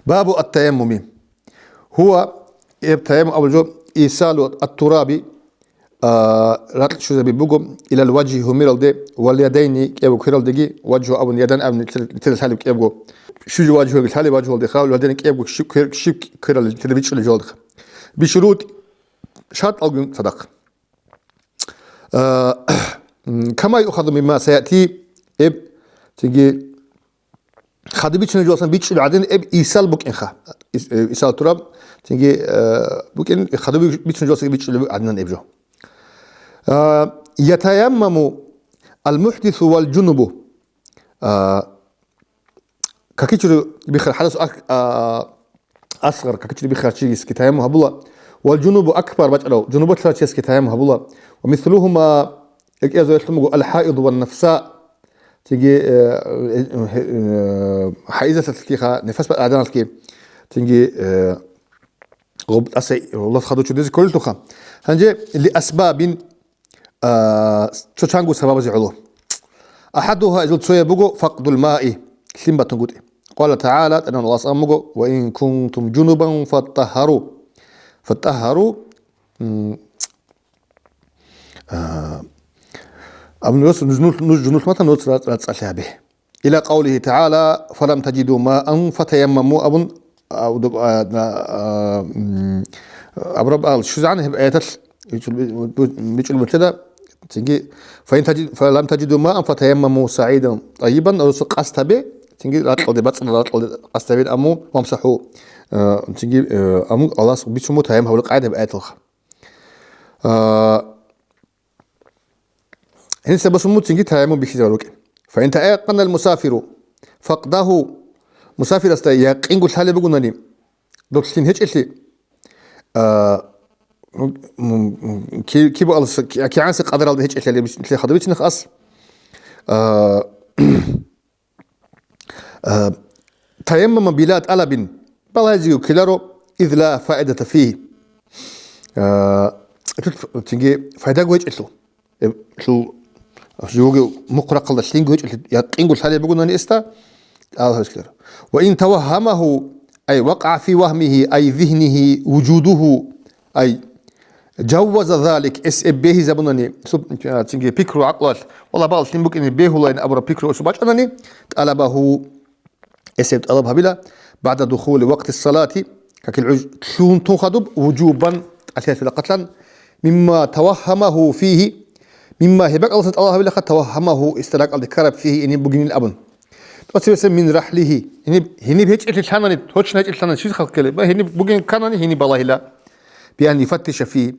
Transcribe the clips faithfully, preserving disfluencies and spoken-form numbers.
Бабу ат-таяммуми. Гьува, гьеб таяммум абулеб жо, исалу ат-тураби, а, ракь щвезаби буго, илал важгьи, гьумералде, вал ядайни, кӀиябго квералдеги, важгьу абун, ядан абун нилъер-, нилъеда лъалеб кӀиябго, щиб жо важгьуялги лъалеб, важгьуялдехъа, вал ядайни, кӀиябго щиб квер-, щиб кверал нилъеда бичӀчӀулеб жоялдехъа. Бишурут, шартӀалгун цадахъ. А, кама юхазу мимма саяти, эб, цинги, хадуб бицунеб жоялдасан бичӀчӀулеб гӀадин, эб исал букӀинха. Ис-, э, исал тураб, цинги, э, букӀин, хадуб бицунеб жоялдасан бичӀчӀулеб гӀадинан эб жо. А, ятаяммаму ал-мухӀдису вал-жунубу. А, какичӀого бихьарав хӀадас ак-, а, асгъар, какичӀого бихьарав чиясги таяммум гьабула, вал жунубу акбар бачӀарав, жунубалъ лъарав чиясги таяммум гьабула, ва мислугьума, кӀиязулелъун буго, ал-хӀаиду ван-нафса, цинги, э, э, э, хӀайзалъалъги ха, нифас бакӀалъалъги, цинги, э, гъуб тӀаса, гъуб тӀаса хадув чудезе кколелъулха. Гьанже ли асбабин, а, цо-, чанго сабабазе гӀоло. Ахадугьа, изул цояб буго, факъдул маи, лъим батунгутӀи. Къала тагӀала, ТӀадегӀан Аллагьас абун буго, ва ин кунтум жунубан фаттагьару. Фаттагьару, м, а, абун нуж, нуж, нуж жунублъун батани, нуж ра-, рацӀцӀалъи гьабе. Ила къавлихи тагӀала, фалам таджиду маан фатаяммаму абун, а, удуб-, а, на, а, м, абураб ал, щвезегӀан гьеб аяталъ бичӀчӀул-, бичӀчӀулеб бугелъул, цинги, фаин таджи-, фалам таджиду маан фатаяммаму сагӀидан тӀайибан, росу къасд гьабе, цинги ракьалде, бацӀцӀадаб ракьалде къасд гьабе, амму вамсахӀу, а, цинги, а, амму Аллагьас бицун буго таяммум гьабулеб къагӀида гьеб аяталха. А, Гьениса босун буго цинги таяммум бихьизарун рукӀин. Фаин таякъанал мусафиру факъдагьу, мусафирасда якъинго лъалеб бугони, доб лъим гьечӀелъи, а, м, м, ки-, киб алс-, ки-, кигӀанси къадаралда гьечӀелъали бис-, нилъер хадуб бицинахъ ас, а, А, таяммама била тӀалабин, балагьизеги ккеларо, из ла фаидата фигьи. А, цинги пайдаго гьечӀелъул. Э, лъул, живго мухъ рахъалда лъимго гьечӀелъул, якъинго лъалеб бугони эсда, тӀалаб гьабизе ккеларо. Ва ин тавагьамагьу, ай вакъа фи вагьмигьи, ай зигьнигьи вужудугьу, ай, жавваза залик, эс эб бегьизабунани, суб-, а, цинги пикру гӀакълуялъ, валлагь, бакъ лъим букӀине бегьулайин абураб пикру эсул бачӀанани, тӀалабагьу, эс эб тӀалаб гьабила, багӀда духули вакъти салати, какил гӀуж лъугьун тун хадуб, вужубан, тӀалъиялъул рахъалъан, мимма тавагьамагьу фигьи, мимма гьеб бакӀалдасан тӀалаб гьабилаха, тавагьамагьу, эсда ракӀалде ккараб, фигьи, гьениб бугинин абун. ТӀоцебесеб мин рахӀлигьи. Гьениб, гьениб гьечӀелъи лъанани, точно гьечӀелъи лъанани, щиб халкъ ккелеб? Гьениб бугин кканани, гьениб балагьила. Биан юфаттиша фигьи.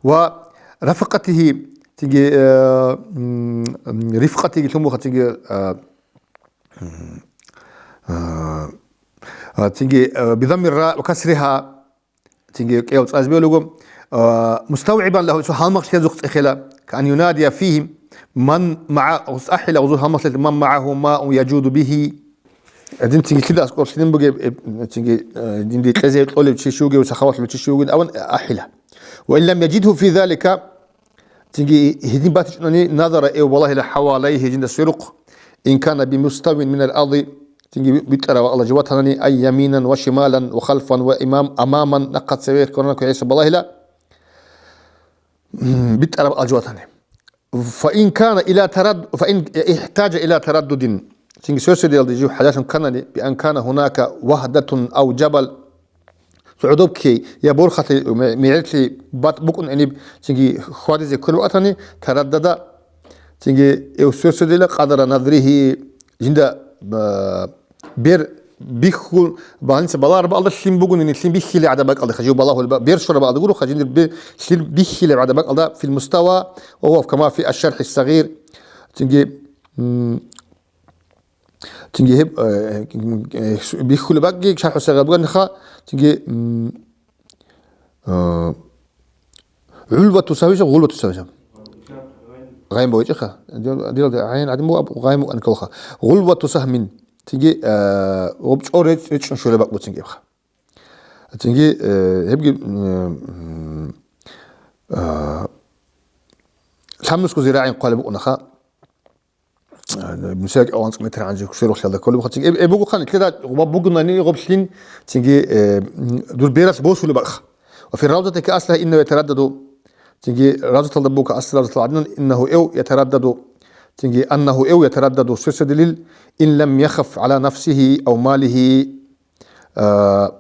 Ва рафакъатигьи, цинги, э, м, рифкъатиги лъун буго, цинги, э, м, э, э, цинги, э, бидамми ра ва касриха, цинги кӀиял цӀазе бегьулего, а, муставгӀибан лагьу, цо гьалмагълъиязухъ цӀехела, каан юнадия фигьи, ман маа, гъус ахӀила гъузул гьалмагълъиялъ, ман маагьу маун яжуду бигьи. Гьедин цинги лъида аскӀор лъилин бугеб, э, цинги, э, динде кьезе кьолев чи щив вугев, сахаватлъулев чи щив вугин, абун ахӀила. Ва ин лам яжидгьу фи залика, Цинги гьедин батичӀунани, назара эв балагьила хӀавалайгьи, жинда сверухъ, ин кана бимуставин минал арди, цинги битӀараб бакӀалда жив ватанани, ай яминан ва шималан ва халфан ва имам, амаман, нахъа цеве кканани гьесда балагьила, битӀараб бакӀалда жив ватани. Фа ин кана ила тарад-, фа ин ихтажа ила тараддудин, цинги сверсвериялде жив хӀажатлъун кканани, би ан кана гьунака вагьдатун ав жабал, цо гӀодоб ккей, я борхалъи, мегӀерлъи батӀ букӀун гьениб, цинги хьвадизе кколеб батани, тараддада, цинги эвсверсудила къадара назригьи, жинда, а, бер бихьул, багьница балагьараб бакӀалда лъим бугони, лъим бихьилеб гӀадаб бакӀалда, жив балагьулеб бакӀ-, бер щвараб бакӀалда гуроха, жиндир бер лъим бихьилеб гӀадаб бакӀалда, фил мустава, ва гьува кама фи аш-шархӀи ас-сагъир, цинги, м, Цинги гьеб, э, э, бихьулеб бакӀги шархӀ сагъа бугониха, цинги, м, э, гӀулвату сагьвиса, гъулвату сагьвиса. Гъайн бугечӀеха. Дила гӀайн гӀадин буго, гъайн буго анкалха. Гъулвату сагьмин. Цинги, э, гъуб чӀор речӀ-, речӀчӀун щолеб бакӀ буцин гьебха. Цинги, э, гьебги, м, э, лъабнусго зирагӀин хъвалеб букӀунаха. а, нусиякь аванцӀ метр гӀанжи ксерухълъалда кколеб хъацин. Эб-, эбугухъан, итлъеда гъуба бугунани гъублъин, цинги, э, м, дур бералъ босулеб бакӀ. وفي الروضة كأصلها إنه يتردد. Цинги равзаталда буго, аслу равзатал гӀадинан, إنه أو يتردد. Цинги أنه أو يتردد, сверсадилил, إن لم يخف على نفسه أو ماله, а,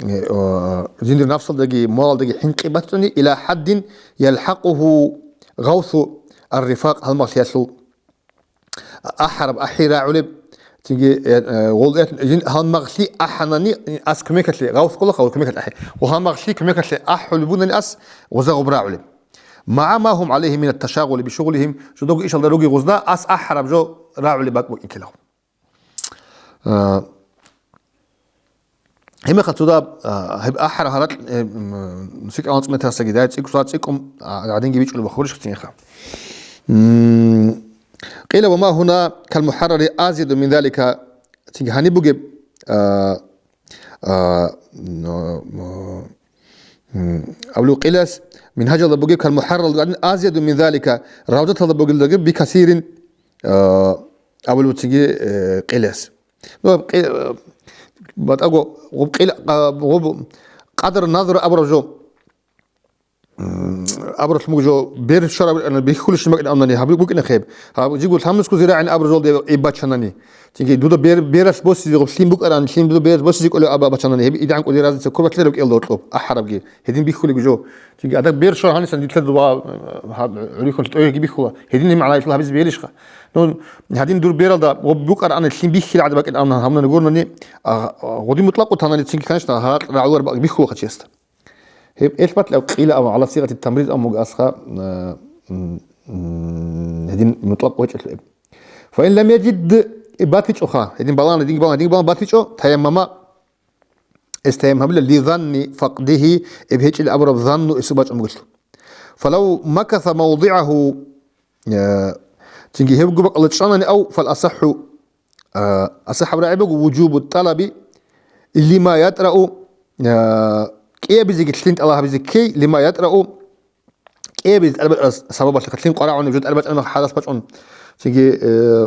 э, а, жиндир нафсалдаги, малалдаги хӀинкъи бацани, إلى حد يلحقه غوث الرفاق, гьалмагълъиялъул ахӀараб ахӀи рагӀулеб, цинги, э, э, гъол-, э, жин-, гьалмагълъи ахӀанани ас кумекалъе, гъавс ккола гъав кумекалъе ахӀи. Ва гьалмагълъи кумекалъе ахӀулеб бунани ас гъоза гъуб рагӀулеб. مع ما هم عليه من التشاغل بشغلهم, жодого ишалда руги гъузда ас ахӀараб жо рагӀулеб бакӀ букӀин ккелав. А, гьебмехалъ цо даб, а, гьеб ахӀараб гьаракь, э, м, нусикь аванцӀ метрасаги дай цӀикӀкӀуса цӀикӀкӀун, а, гӀадинги бичӀчӀулеб хуриш цинха. М, قيل وما هنا كالمحرر أزيد من ذلك, цинги гьаниб бугеб, а, а, но, мо, м, абулев къилас, мингьажалда бугеб كالمحرر أزيد من ذلك, равзаталда бугелдаги بكثير, а, абулев цинги, э, къилас. Ну, къи-, батӀаго гъуб къил-, а, гъуб къадар назр абураб жо. М, абуралъ мугу жо бер шараб, ана, бихьулищ бакӀин амнани, гьаб букӀина хеб. Гьаб жигу лъамуску зирагӀин абураб жолде иб бачанани. Цинги дуда бер, бералъ босизе гъуб лъим букӀаран, лъим дуда бералъ босизе кӀолев аба бачанани. Гьеб идигӀан кӀуди разница ккоба лъераб кӀелда гьоркьоб, ахӀарабги. Гьедин бихьулеб жо. Цинги адаб бер шар гьанисан дитлъа дуба, гьаб, гӀурихьун тӀойги бихьула. Гьедин гьеб магӀна ишла гьабизе берищха? Ну, гьадин дур бералда гъуб букӀарани лъим бихьила гӀадаб бакӀин амнан гьамнани гурнани, а, а, гъуди мутӀлакъ утанани цинги, конечно, гьаракь рагӀулар бакӀ бихьулаха чиясда. Гьеб элъ батӀлъи аб къила ава, гӀала сигъати тамриз абун буго асха, а, м, м, гьедин мутӀлакъ гьечӀелъул эб. فإن لم يجد, батичӀоха, гьедин балагьана, гьединги балагьана, гьединги балагьана батичӀо, تيمم, эс таяммум гьабила, لظن فقده, эб гьечӀел абураб занну эсул бачӀун бугелъул. فلو مكث موضعه, э, цинги гьеб губакъала чӀванани, أو فالأصح, а, асахӀаб рагӀи буго وجوب الطلب لما يطرأ, а, кӀиабизеги лъин тӀалаб гьабизе ккей, لما يطرأ, кӀиабизе тӀалаб бачӀарас сабабалъе лъин къварагӀунеб жо тӀалаб бачӀана хӀадас бачӀун. Цинги, э,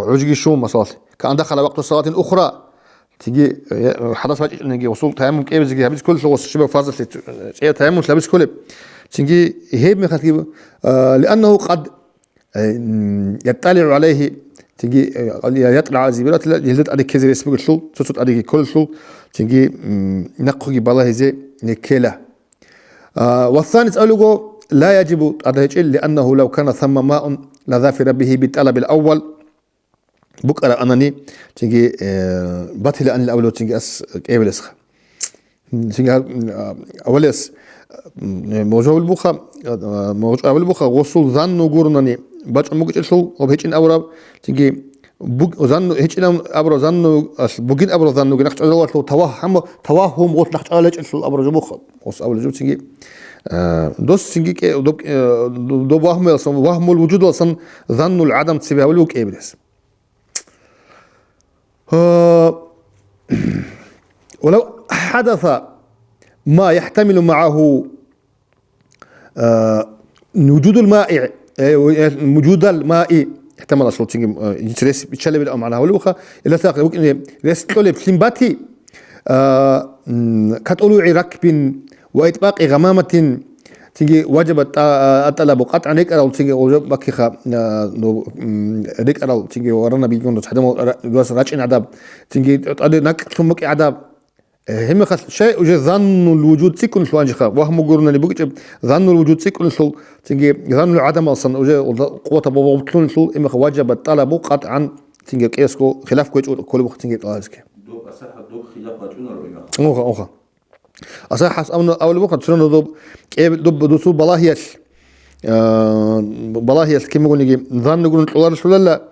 гӀужги щун, масалалъе. كأن دخل وقت صلاة أخرى. Цинги, э, хӀадас бачӀичӀониги, гъусул таяммум кӀиабизеги гьабизе кколелъул, гъус щибаб фарзалъе, э, цӀия таяммум гьабизе кколеб. Цинги гьеб мехалъги, а, لأنه قد Э, м, يطلع عليه, цинги, э, يطلع азибиратила, гьелда тӀаде ккезе рес бугелъул, цо-цо тӀадеги кколелъул, цинги, м, нахъеги балагьизе ккела. А, والثاني, цӀалуго, لا يجب, тӀад гьечӀел, لأنه لو كان ثم ماء لظفر به بالطلب الأول, букӀараб анани, цинги, э, батила анил авлу, цинги ас кӀевелесха. Цинги гьар-, м, а, авалес, м, можавил буха, а, можавил буха, гъусул занну гурунани бачӀун бугичӀелъул, гъоб гьечӀин абураб, цинги буг-, занну гьечӀинан абураб занну, алъ-, бугин абураб заннуги нахъчӀвазалвалъул тавагь-, гьамма тавагьум гъос нахъчӀвала гьечӀелъул абураб жо буха. Гъос абулеб жо цинги, а, дос цинги кӀе-, доб-, э, доб вагьмуялсан, вагьмул вужудалсан заннул гӀадам цебе гьавлу кӀебилес. А, ولو حدث ما يحتمل معه, а, وجود الماء, э, وجود الماء, ихтимал, асул цинги, э, рес биччалебил ам гьавлуха, إلا تأخر, букӀине рес кьолеб лъим бати, а, м, كطلوع ركب وإطباق غمامة, цинги وجب الط-, الطلب قطعا рекӀарал, цинги гъожо бакиха, а, ну, м, рекӀарал, цинги варана бигун цадамал ра-, гуас рачӀин гӀадаб, цинги тӀаде накӀкӀлъун букӀи гӀадаб. Э, гьебмехалъ шай уже заннул вужуд цӀикӀкӀунелъул анжиха, вагьму гурунани букӀичӀеб, заннул вужуд цӀикӀкӀунелъул, цинги заннул гӀадамалсан уже къуватаб баб гъоблъунелъул, гьебмехалъ وجب الطلب قطعا, цинги кӀесго хилаф кквечӀо кколеб буха цинги тӀалабизеги. Доб асахӀаб, доб хилаф бачӀунаро имахъ. Уха, уха. АсахӀаб абуна-, абулеб буха, цо-, доб кӀеб-, доб дусул балагьиялъ, а, балагьиялъ кин бугониги, занну гурун кьоларелъулала,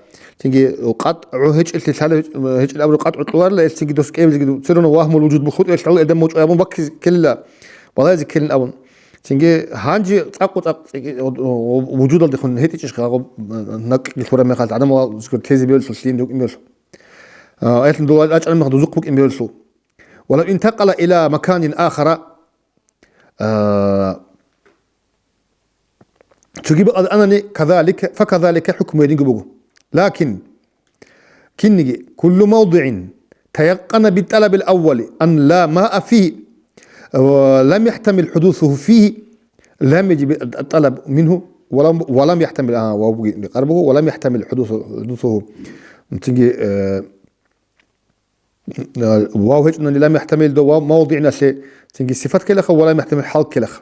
цинги къатӀ гьечӀелъи лъала, гьечӀел абураб къатӀ кьоларила, ил цинги дос кӀебилзиги, цо-, вагьмул вужуд бухутӀелъул, эдем мочӀой абун баккизе ккелила, балагьизе ккелин абун. Цинги гьанже цӀакъу-цӀакъ цӀикӀи-, вужудалдехун гьетӀичӀищ гъагъуб, накӀкӀги лъураб мехалъ, гӀадамал тезе бевлъул, лъин рукӀин бевлъул. А, аялъун дола рачӀараб мехалъ дузухъ букӀин бевлъул. ولو انتقل إلى مكان آخر, а, цоги бакӀалде анани, كذلك, فكذلك, хӀукму гьединго буго. لكن, кинниги, كل موضع تيقن بالطلب الأول أن لا ماء فيه ولم يحتمل حدوثه فيه لم يجب الطلب منه ولم, ولم يحتمل, а, вав буги къарбугу, ولم يحتمل حدوثه, حدوثه. Цинги, э, э, вав гьечӀунани لم يحتمل до вав мавдигӀиналъе, цинги сифат ккелаха, ولم يحتمل хӀал ккелаха.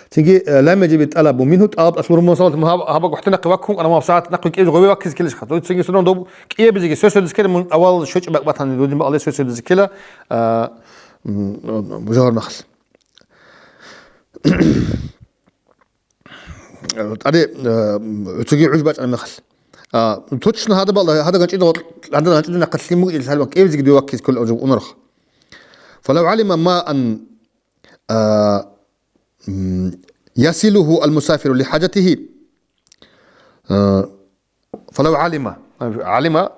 Цинги, э, لم يجب الطلب منه, тӀалаб алъур мусалат гьаб-, гьаб гухӀтинахъе ваккун, ана мав сагӀат нахъе кӀияб гъове ваккизе ккелищха. Цинги сунан доб кӀиябизеги сосодиз ккела, мун авал щочӀ бакӀ батани, дудин бакӀалде сосодиз ккела, а, м, жагьар нахал. ТӀаде, э, цоги гӀуж бачӀана мехалъ. А, точно гьадабал, гьада ганчӀида гъоркь, гьада ганчӀида нахъа лъим бугел лъалбан кӀиябизеги дов ваккизе ккола жо унарха. فلو علم ماء, а, м, يصله المسافر لحاجته, а, فلو علم, علم,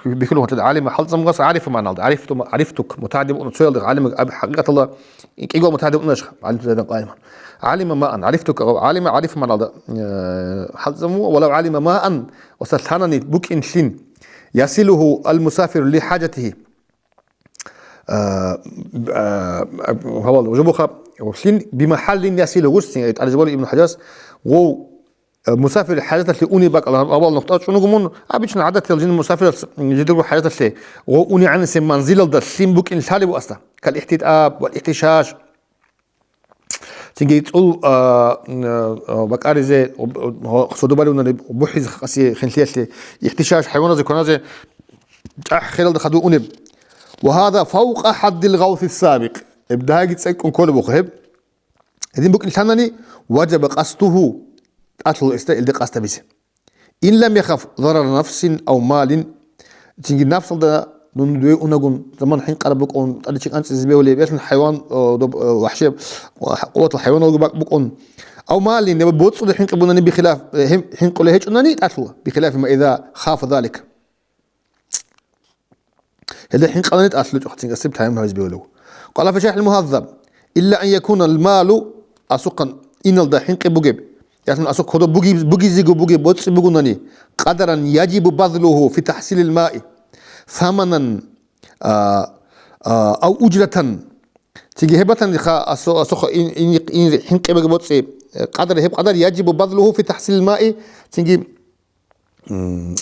бихьулухъ علم хӀалцӀамгъас عرف магӀналда, عرفت, عرفتك, мутагӀадди букӀун цоялда علم, аб-, хӀакъикъаталда кӀиго мутагӀадди букӀунарищха, علمت زيدا قائما. علم ماء, عرفتك, علم, عرف магӀналда, э, хӀалцӀаму, ولو علم ماء, ва сатлъанани букӀин лъин, يصله المسافر لحاجته. А, а, а, гьавал, жо буха, лъин بمحل يصله гурсин, тӀалжибали Ибн ХӀажарас, гъов, а, мусафир хӀажаталъе унеб бакӀал гьавал нухтӀа чӀунуго мун, обычно гӀадатал жин мусафирас, м, жидерго хӀажаталъе, гъов унегӀанасеб манзилалда лъим букӀин лъалеб васда, كالاحتطاب والاحتشاش. Цинги цӀул, а, м, а, бакӀаризе, об-, об-, содобаревунани бухӀизе къаси хинлъиялъе, ихтишаш хӀайваназе кваназе, чӀахӀ хиралда хадув унеб. وهذا فوق حد الغوث السابق. Гьеб дагьаги цӀекӀкӀун кколебухъ гьеб. Гьедин букӀин лъанани, وجب قصده, тӀалъула гьесда илде къасд гьабизе. إن لم يخف ضرر نفس أو مال, цинги нафсалда дун дуе унагун, заман хӀинкъараб букӀун, тӀаде чи анцӀизе бегьулеб, ялъун хӀайван, э, доб, э, вахӀши, къуватал хӀайваналго бакӀ букӀун. أو مال, яба боцӀуда хӀинкъи бунани بخلاف, э, хӀин-, хӀинкъулей гьечӀунани тӀалъула, بخلاف ما إذا خاف ذلك. Гьелда хӀинкъалани тӀалъулев чӀухӀцин кӀасиб тайин гьабизе бегьулев. قال في شرح المهذب: إلا أن يكون المال, асухъан иналда хӀинкъи бугеб, ясун асухъ кодоб буги-, бугизего бугеб боцӀи бугунани, قدرا يجب بذله في تحصيل الماء ثمنا, а, а, أو أجرة. Цинги гьеб батаниха асу-, асухъ ин, ин, ин хӀинкъи бугеб боцӀи, э, къадар, гьеб къадар يجب بذله في تحصيل الماء, цинги м,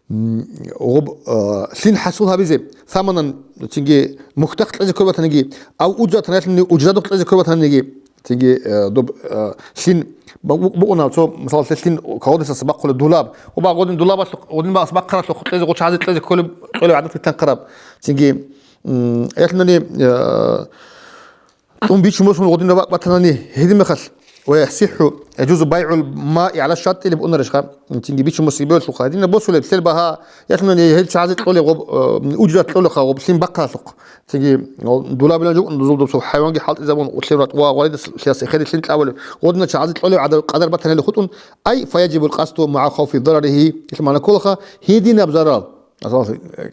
м, гъоб, а, лъин хӀасул гьабизе, ثمنا, цинги мухьдахъ кьезе кколеб батаниги, أو أجرة, ялъуни ужрадухъ кьезе кколеб батаниги, цинги, э, доб, э, лъин ба-, бу-, букӀуна цо, мисалалъе, лъин колодецалъа бахъулеб дулаб, ва гъодин дулабалъухъ, гъодин бахъаралъухъ кьезе, гъочагьазе кьезе кколеб, кколеб гӀадат битӀан хъараб. Цинги, м, ялъуни, э, Тун бичун босун гъодинаб бакӀ батанани, гьедин мехалъ, ويصح يجوز بيع الماء على الشرط илеб унарищха, цинги бичун босиги бевлъулха, гьединаб босулеб, лъел багьа, ялъунани гьел чагӀазе кьолеб гъоб, э, ужрат кьолеха гъоб лъим бахъаралъухъ. Цинги, о, дулабилан жукъун дузул дубсу хӀайванги хӀалтӀизабун, лъел ратӀ ва гъвалидас лъиялъе хирилъин кьабулеб, гъодина чагӀазе кьолеб гӀадаб къадар батанали хутӀун, أي فيجب القصد مع خوف ضرره, ил мана кколаха, гьединаб зарал. Масала,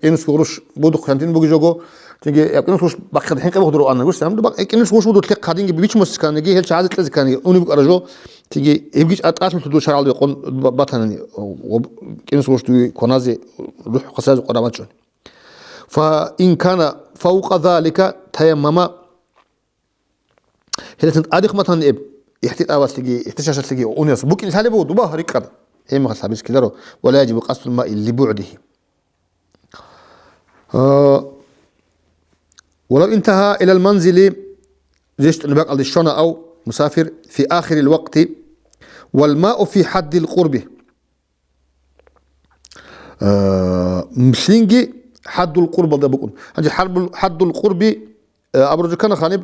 кӀинусго гъурущ будухъ хӀантин буги жого, цинги кӀинусго гъурущ бахъида хӀинкъи бугъ дуру ана гурс, амду бакъ-, кӀинусго гъурущ буду лъехъ гьадинги бичмус каниги, гьел чагӀазе кьезе каниги, уни букӀара жо, цинги гьебги чӀатӀалъулъ ду шаргӀалда бекъон ба-, батанани, ва кӀинусго гъурущ дуе кваназе рухӀ хасазе къварабачӀун. فإن كان فوق ذلك تيمم. Гьелъин тӀадихъ матан эб, ихтитӀабалъеги, ихтишашалъеги унес букӀин лъалеб буго, дуба гьарикӀкӀад. Гьеб мехалъ гьабиз ккеларо, ولا يجب قصد الماء لبعده. А, ولو انتهى إلى المنزل, рещтӀун бакӀалде щвана ав мусафир في آخر الوقت, والماء في حد القرب. Э, млъинги хӀаддул къурбалда букӀун. Гьанже хӀарбул-, хӀаддул къурби, э, абураб жо ккана ханиб,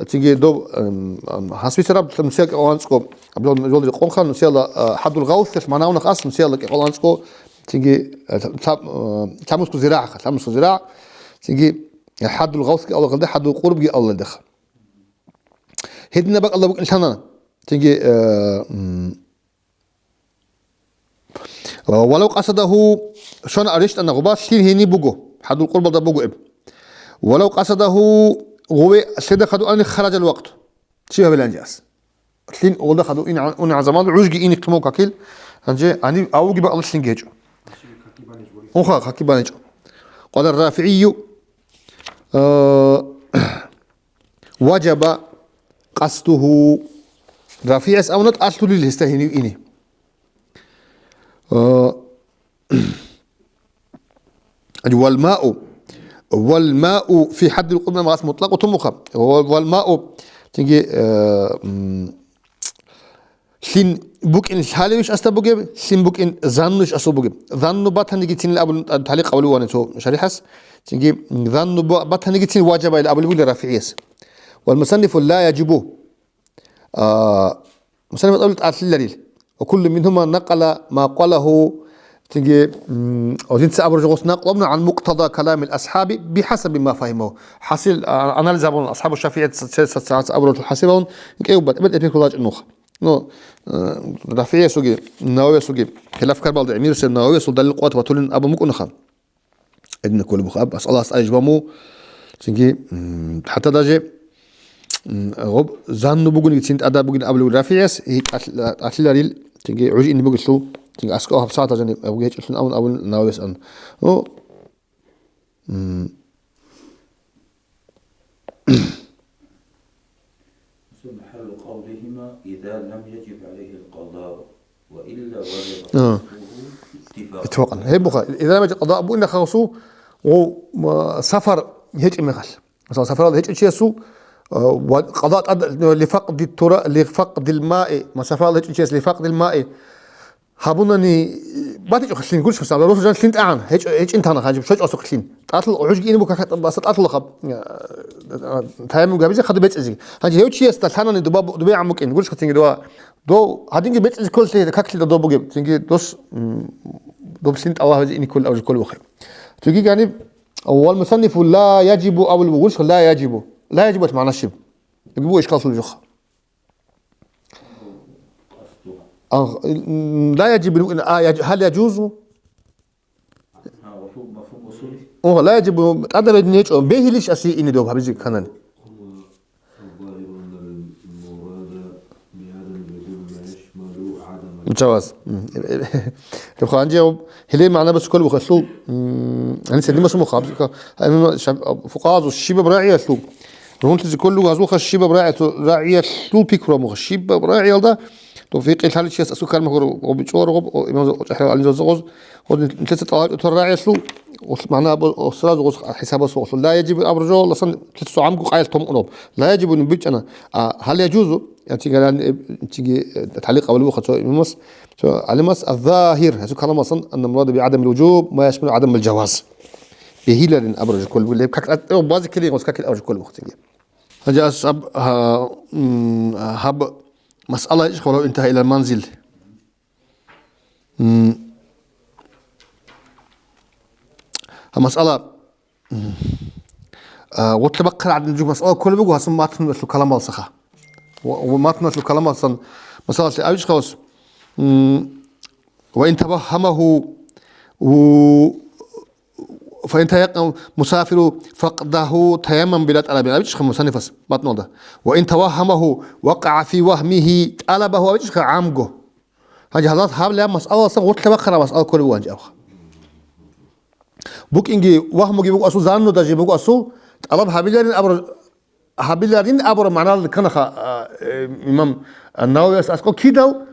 цинги доб, эм, эм, хӀасбисараб нусиялда кӀикъоялда анцӀго, Абдулла жолдири къонха нусиялда, э, хӀаддул гъавсалъ манавнахъ ас нусиялда кӀикъоялда анцӀго, цинги, э, лъа-, э, лъабмусго зирагӀаха, лъабмусго зирагӀ, цинги, э, хӀаддул гъавсги аллагьалда, хӀаддул къурбги аллагьалдеха. Гьединаб бакӀалда букӀин лъана. Цинги, э, м, ولو قصده, щвана рещтӀана гъуба, лъин гьениб буго, хӀадул къурбалда буго эб. ولو قصده, гъуве лъеда хадуани خرج الوقت. Чи гьабиланчи ас? Лъин гъолда хаду ин гӀан-, ун гӀан заман, гӀужги ини хъимав какил, гьанже гьанив авуги бакӀалда лъинги гьечӀо. Унха хъаки баничӀо. Къала РафигӀийю, э, важаба къасдугьу. РафигӀияс абуна тӀалъулел гьесда гьенив ине. Э, валмау, валмау фи хӀаддил къудра магӀас мутлакъу тумуха. Вал-, валмау, цинги, э, м, лъим букӀин лъалевищ асда бугеб, лъим букӀин заннуш асул бугеб. Занну батанигицин абулин талихъ абулев вани цо шарихӀас. Цинги, занну ба-, батанигицин важаба ил абулеб бугеб РафигӀияс. Вал мусаннифу ла яжибу. А, мусанниф абулеб тӀалъиларил. Ва куллу мингьума накъала ма къалагьу. Цинги, м, ва жинца абураб жо гъос накълу абуна гӀан мукътада каламил асхӀаби бихӀасаби ма фагьимагьу. ХӀасил, а, анализ гьабун, асхӀабу ШафигӀи ц-, ц-, ц-, ц-, абуралъул хӀасиб гьабун, кӀиябго батӀи-батӀи пикру лачӀун нух. Ну, э, РафигӀиясулги, Нававиясулги, хилаф карбалда гӀемерисеб Нававиясул далил къуват батулин абун букӀунаха. Гьедин кколеб буха, аб-, масъала асъайж баму, цинги, м, хӀатта даже, м, гъоб занну бугониги цин тӀада бугин абулев РафигӀияс, и тӀал-, тӀалъиларил, цинги гӀуж ине бугелъул, цинги аскӀов гьабсагӀат гьажани абуги гьечӀелъун абун абун Нававияс ан. Ну, м, محل قولهما إذا لم يجب عليه القضاء وإلا وجب آه. قصده اتفاقا. Итфакъан. Гьеб буха, إذا لم يجب القضاء бугин хасу, о, ма, сафар гьечӀеб мехалъ. Масала, сафаралда гьечӀев чиясул, а, ва къада тӀад лифакъди тура-, лифакъдил маи, ма сафаралда гьечӀев чияс лифакъдил маи, гьабунани батичӀухъе лъим гурищ, хасаб, росу жан лъим тӀагӀан, гьечӀ-, гьечӀин тана ханжиб, щочӀ асухъе лъим. ТӀатул гӀужги ин буго как-, баса тӀатулахъаб, а, таяммум гьабизе хадуб бецӀизе. Гьанже гьев чиясда лъанани дуба бу-, дубегӀан букӀин, гурищ хатинги дуа. Дов гьадинги бецӀизе кколлъи, каклъида доб бугеб, цинги дос, м, доб лъим тӀалаб гьабизе ине кколел абузе кколев вахъе. Цоги гьаниб, вал мусаннифу ла яжибу абулеб бугурищ, ла яжибу. Ла яжибу ат магӀна щиб? Буго ишкаллъулеб жоха. Ан-, м, ла яжибу, а, яж-, гьал яжузу? О, ла яжибу, тӀадаб гьедин гьечӀо, бегьилищ аси ине доб гьабизе кканани. Жаваз. М. Гьеб ханжи гьеле магӀна бацуккол бухалъул, м, гьанис гьедин босун буха, абзука, гьанин шаб-, фукъагьазул щибаб рагӀиялъул, рагьунлъизе кколел руго гьазулха щибаб рагӀи-, рагӀиялъул пикру муха, щибаб рагӀиялда, то фикъи лъаличияс асухъ кармахьур гъоб бичӀоларо гъоб, о, имам Зо-, ЧӀахӀиял гӀалим Зо-, Зо-, гъоз, гъоз нилъеца тӀалаб тӀутар рагӀиялъул, гъос магӀна абу-, о, сразу гъос хӀисабас вахлу. Ла яжибу абуржо, ласан, нилъеца цо гӀамгу къайил томгӀунаб. Ла яжибу нуб бичӀана, а, гьал яжузу, я, цинги гьал, э, цинги, э, талихъ абулеб буха цо имамас, цо гӀалимас, аззагьир, гьесул каламасан, анна мурада би гӀадамил вужуб, ма яшмалу гӀадамал жаваз. Бегьиларин абуржо кколеб, как, э, базе ккелин гъос какил абуржо кколеб буха цинги. Гьанже ас аб-, гьа-, м, гьаб масъала иш хвалав интагьа илал манзил. М. Гьаб масъала, м, а, гъорлъа бахъараб гӀадин жуг масъала кколеб буго, гьасан матналъул каламалсаха. Ва, ва матналъул каламалсан, масалалъе, авичӀ хавас, м, ва ин тавагьгьамагьу, у, фа ин таякъан мусафиру факъдагьу таяммам била тӀалабин, авичӀ ха мусаннифас матналда. Ва ин тавагьгьамагьу вакъагӀа фи вагьмигьи тӀалабагьу, авичӀ ха гӀамго. Гьанже гьалас гьаб-, гьаб масъалаласан гъорлъа бахъараб масъала кколеб буго гьанже абха. БукӀинги вагьмуги буго асул, занну даже буго асул, тӀалаб гьабиларин абур-, гьабиларин абураб магӀналда кканаха, а, э, имам Нававияс аскӀов кидал,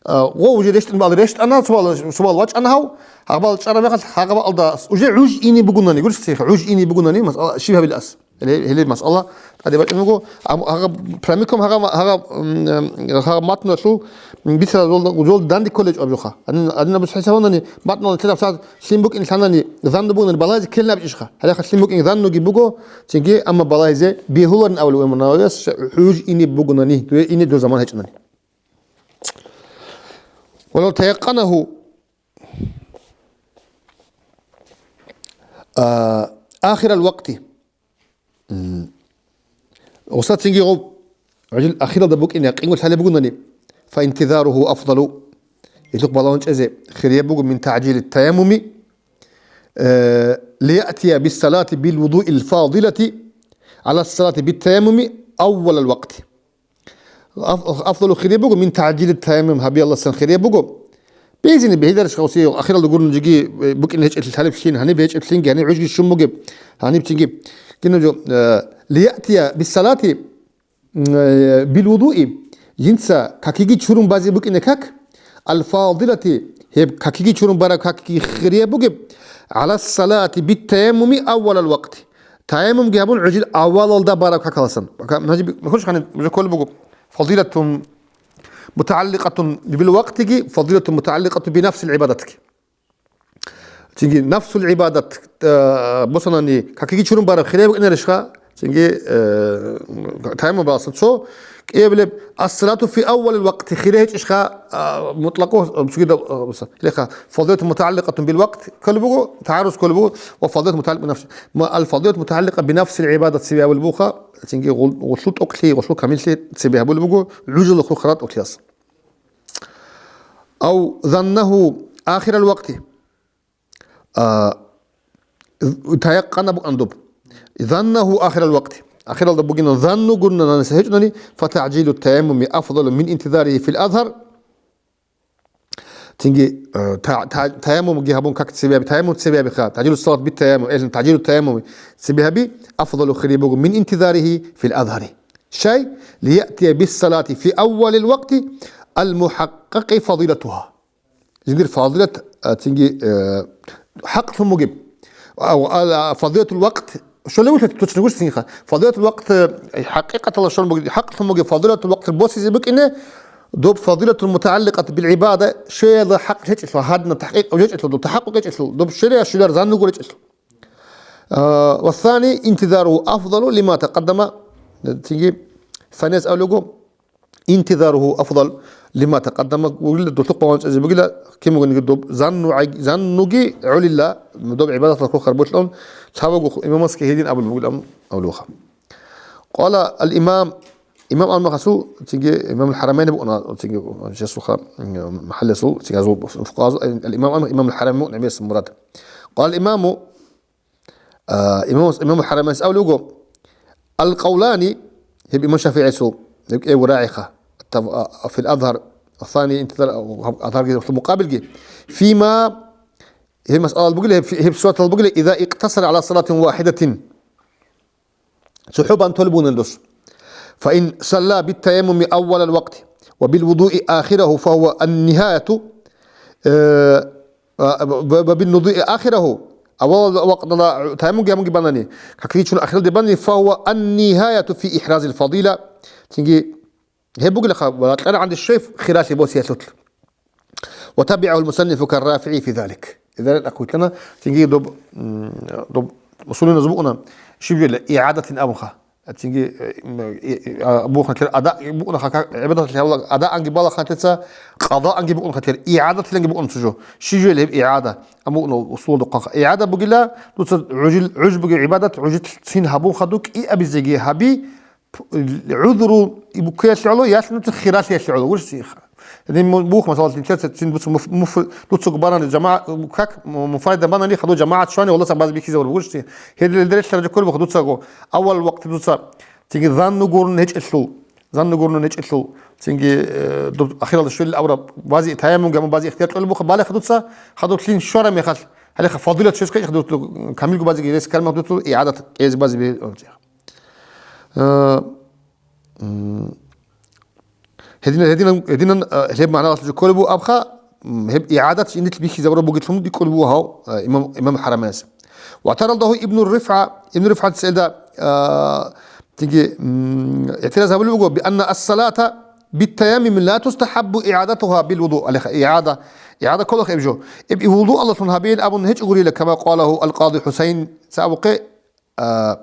а, гъо уже рещтӀун бал рещтӀана, цо бал, цо бал вачӀана гьав, гьагъабал чӀараб мехалъ, гьагъабалда уже гӀуж ине бугунани, гурищ цихъ, гӀуж ине бугунани, масъала щиб гьабилас. Гьеле, гьеле масъала тӀаде бачӀун буго. Ам, гьагъа прямиком гьагъа, гьагъа, м, гьагъа матналъул, м, бицарал жолда, жолда данде кколечӀо аб жоха. Адин, адин абу хӀисабанани, матнал тӀад абсагӀат лъим букӀин лъанани, занну бугунани балагьизе ккелин абичӀищха. Гьале хъа лъим букӀин заннуги буго, цинги, амма балагьизе бегьуларин абулев имам Нававияс, гӀуж ине бугунани, дуе ине дур заман гьечӀунани. Валав таякъанагьу, а, ахирал вакъти. М. Гъуса цинги гъоб, гӀуж ил ахиралда букӀин якъинго лъалеб бугунани, фаинтизаруху афдалу. Гьелъухъ балагьун чӀезе хирияб буго мин тагӀжилит таяммуми, э, лиятия биссалати бил вудуил фадилати гӀала ссалати бит таяммуми аввалал вакъти. Аф-, афдалу хирияб буго, мин тагӀжилит таяммум гьабиялдасан хирияб буго, Бейзини бегьидарищ гъавси ахиралда гурун жиги, э, букӀин гьечӀелъи лъалеблъин, гьаниб гьечӀеблъинги, гьаниб гӀужги щун бугеб, гьаниб цинги. Кинаб жо, э, лиятия биссалати, м, э, билвудуи, жинца какиги чурун базе букӀине как, алфадилати, гьеб какиги чурун бараб какги хирияб бугеб, гӀалассалати биттаяммуми аввалал вакъти. Таяммумги гьабун гӀужил аввалалда бараб какаласан. Ка-, гьаниб, хӀуш, гьаниб уже кколеб буго. Фадилатун мутагӀалликъатун билвакътиги, фадилатун мутагӀалликъатун бинафсил гӀибадатги. Цинги нафсул гӀибадат, э, босанани, какиги чурун бараб хирияб букӀинарищха? Цинги, э, таяммум баласан цо кӀиябилеб, ассалату фи аввалил вакъти хире гьечӀищха, а, мутлакъу, а, цогидаб, а, босана. Гьелеха, фадилатун мутагӀалликъатун билвакът кколеб буго, тагӀарруз кколеб буго, ва фадилатун мутагӀалликъатун бинафси. Ма аль-фадилату мутагӀалликъа бинафсил гӀибадат цебе абулеб бугоха, цинги гъул-, гъуллъул тӀокӀлъи, гъуллъул камиллъи цебе гьабулеб буго, гӀужулахъул хират тӀокӀлъиялъ. Ав заннагьу ахирал вакъти. А, таякъкъана букӀан доб. Заннагьу ахирал вакъти. Ахиралда бугин занну гурна нанаса гьечӀнани, фатагӀжилу таяммуми афдалу мин интизарихи фил азгьар. Цинги, э, та-, та-, таяммумги гьабун как цебеяби, таяммум цебеябиха, тагӀжилу салат бит таяммум, элъан тагӀжилу таяммуми цебеяби, афдалу хири буго мин интизарихи фил азгьари. Щай? Лиятия биссалати фи аввалил вакъти ал-мухӀаккъакъи фадилатугьа. Жиндир фадилат, а, цинги, э, хӀакълъун бугеб. Ав-, ал-, а, фадилатул вакът, щолевулъа точно гуш цинха. Фадилатул вакът, э, хӀакъикъаталда щолеб бугеб, хӀакълъун бугеб фадилатул вакът босизе букӀине, доб фадилатул мутагӀалликъат бил гӀибада, щвеялда хӀакъ гьечӀелъул, гьадна тахӀкъикъ гьечӀелъул, доб тахӀаккъукъ гьечӀелъул, доб щвериялъ щвелар заннуго гьечӀелъул. А, ва сани интизару афдалу лима такъаддама, цинги, санияс авлуго, интизаруху афдал лима такъаддама бугила, дулъухъ балагьун чӀезе бугила, кин бугониги доб занну гӀай-, заннуги гӀолила, доб гӀибадаталъул хурхар бокьун, лъабаго имамасги гьедин абулеб бугилан абулебха. Къала ал-имам, имам Аль-Махасул, цинги имам Аль-Харамейн букӀуна, цинги жесулха, м, махаллесул, цинги азул фукъазул, ал-имам Аль-, имам Аль-Харамейн букӀуна гьебмерасан мурад. Къала ал-имаму, А, имам, имам Харамайс абулеб буго, ал-къавлани, гьеб имам ШафигӀисул, гьеб кӀиябго рагӀиха, ат-тав-, а, а, фил азгьар, ва сани интизар, а, азгьарги мукъабилги, фима, гьеб масъалал бугила, гьеб, гьеб суратал бугила, иза икътасара гӀала салатин вахидатин. ЦохӀо бан толеб бугони дос. Фаин салла биттаяммуми аввалал вакъти ва билвудуи ахираху фагьува ан-нигьаяту, э, ва, ва, ва биннудуи ахираху, аввал вакътала таяммумги гьабунги банани, какичун ахиралде банани, фагьува ан-нигьаяту фи ихразил фадила. Цинги гьеб бугелаха, ва кьарагӀанде щвей хиралъи босиялъулъ. Ва табигӀагьул мусаннифу каррафигӀи фи залик. Изарил ахъвилъана, цинги доб, м, доб мусулиназ букӀуна, щиб жойла, игӀадатин абунха. Цинги, э, м, э, э, а, бухъна тер ада букӀуна хака, гӀибадат лъавла, адаанги бала хатица, къадаанги букӀуна хатир, игӀадатиланги букӀуна цо жо. Щи жуел гьеб игӀада? Амма букӀуна усулда хъанха. ИгӀада бугила, дуца гӀужил, гӀуж бугеб гӀибадат, гӀужил цин гьабун хадуб, кӀиабизеги гьаби, п-, гӀузру буккиялъе гӀоло, ялъ нуца хиралъиялъе гӀоло, гурищ цинха. Гьедин му-, бух, масала, нилъеца цин дуца муф-, муф-, дуцаго банани жамагӀат, как, му-, муфайда банани, хадур жамагӀат щвани, Аллагьас базе бихьизабураб гурищ цин. Гьедин гьелда релълъараб жо кколеб дуцаго, авал вакъти дуца, цинги занну гурун гьечӀелъул, занну гурун гьечӀелъул, цинги, э, дуб-, ахиралда щвелил абураб базе таяммумги гьабун базе ихтияр кьолеб буха, балеха дуца, хадур лъим щвараб мехалъ, гьалеха фадилат щвез ккечӀ, хадур камилго базеги рес ккармах дуца, игӀадат кӀезе базе бе-, Э, м, гьединан, гьединан, гьединан, э, гьеб магӀналъ жо кколеб буго абха, м, гьеб игӀадат жиндилъ бихьизабураб бугелъул рикӀкӀунеб буго гьав, э, имам, имам Харамайс. Ва таралдагьу Ибну РифгӀа, Ибну РифгӀат цӀелда, э, цинги, м, игӀтираз гьабулеб буго, бианна ас-салата биттаяммуми ла тустахӀаббу игӀадатугьа билвуду, гьалеха игӀада, игӀада кколаха гьеб жо. Гьеб вудуалдалъун гьабейин абун гьечӀогурила, кама къалагьу ал-Къади ХӀусайн, цо абухъе, э,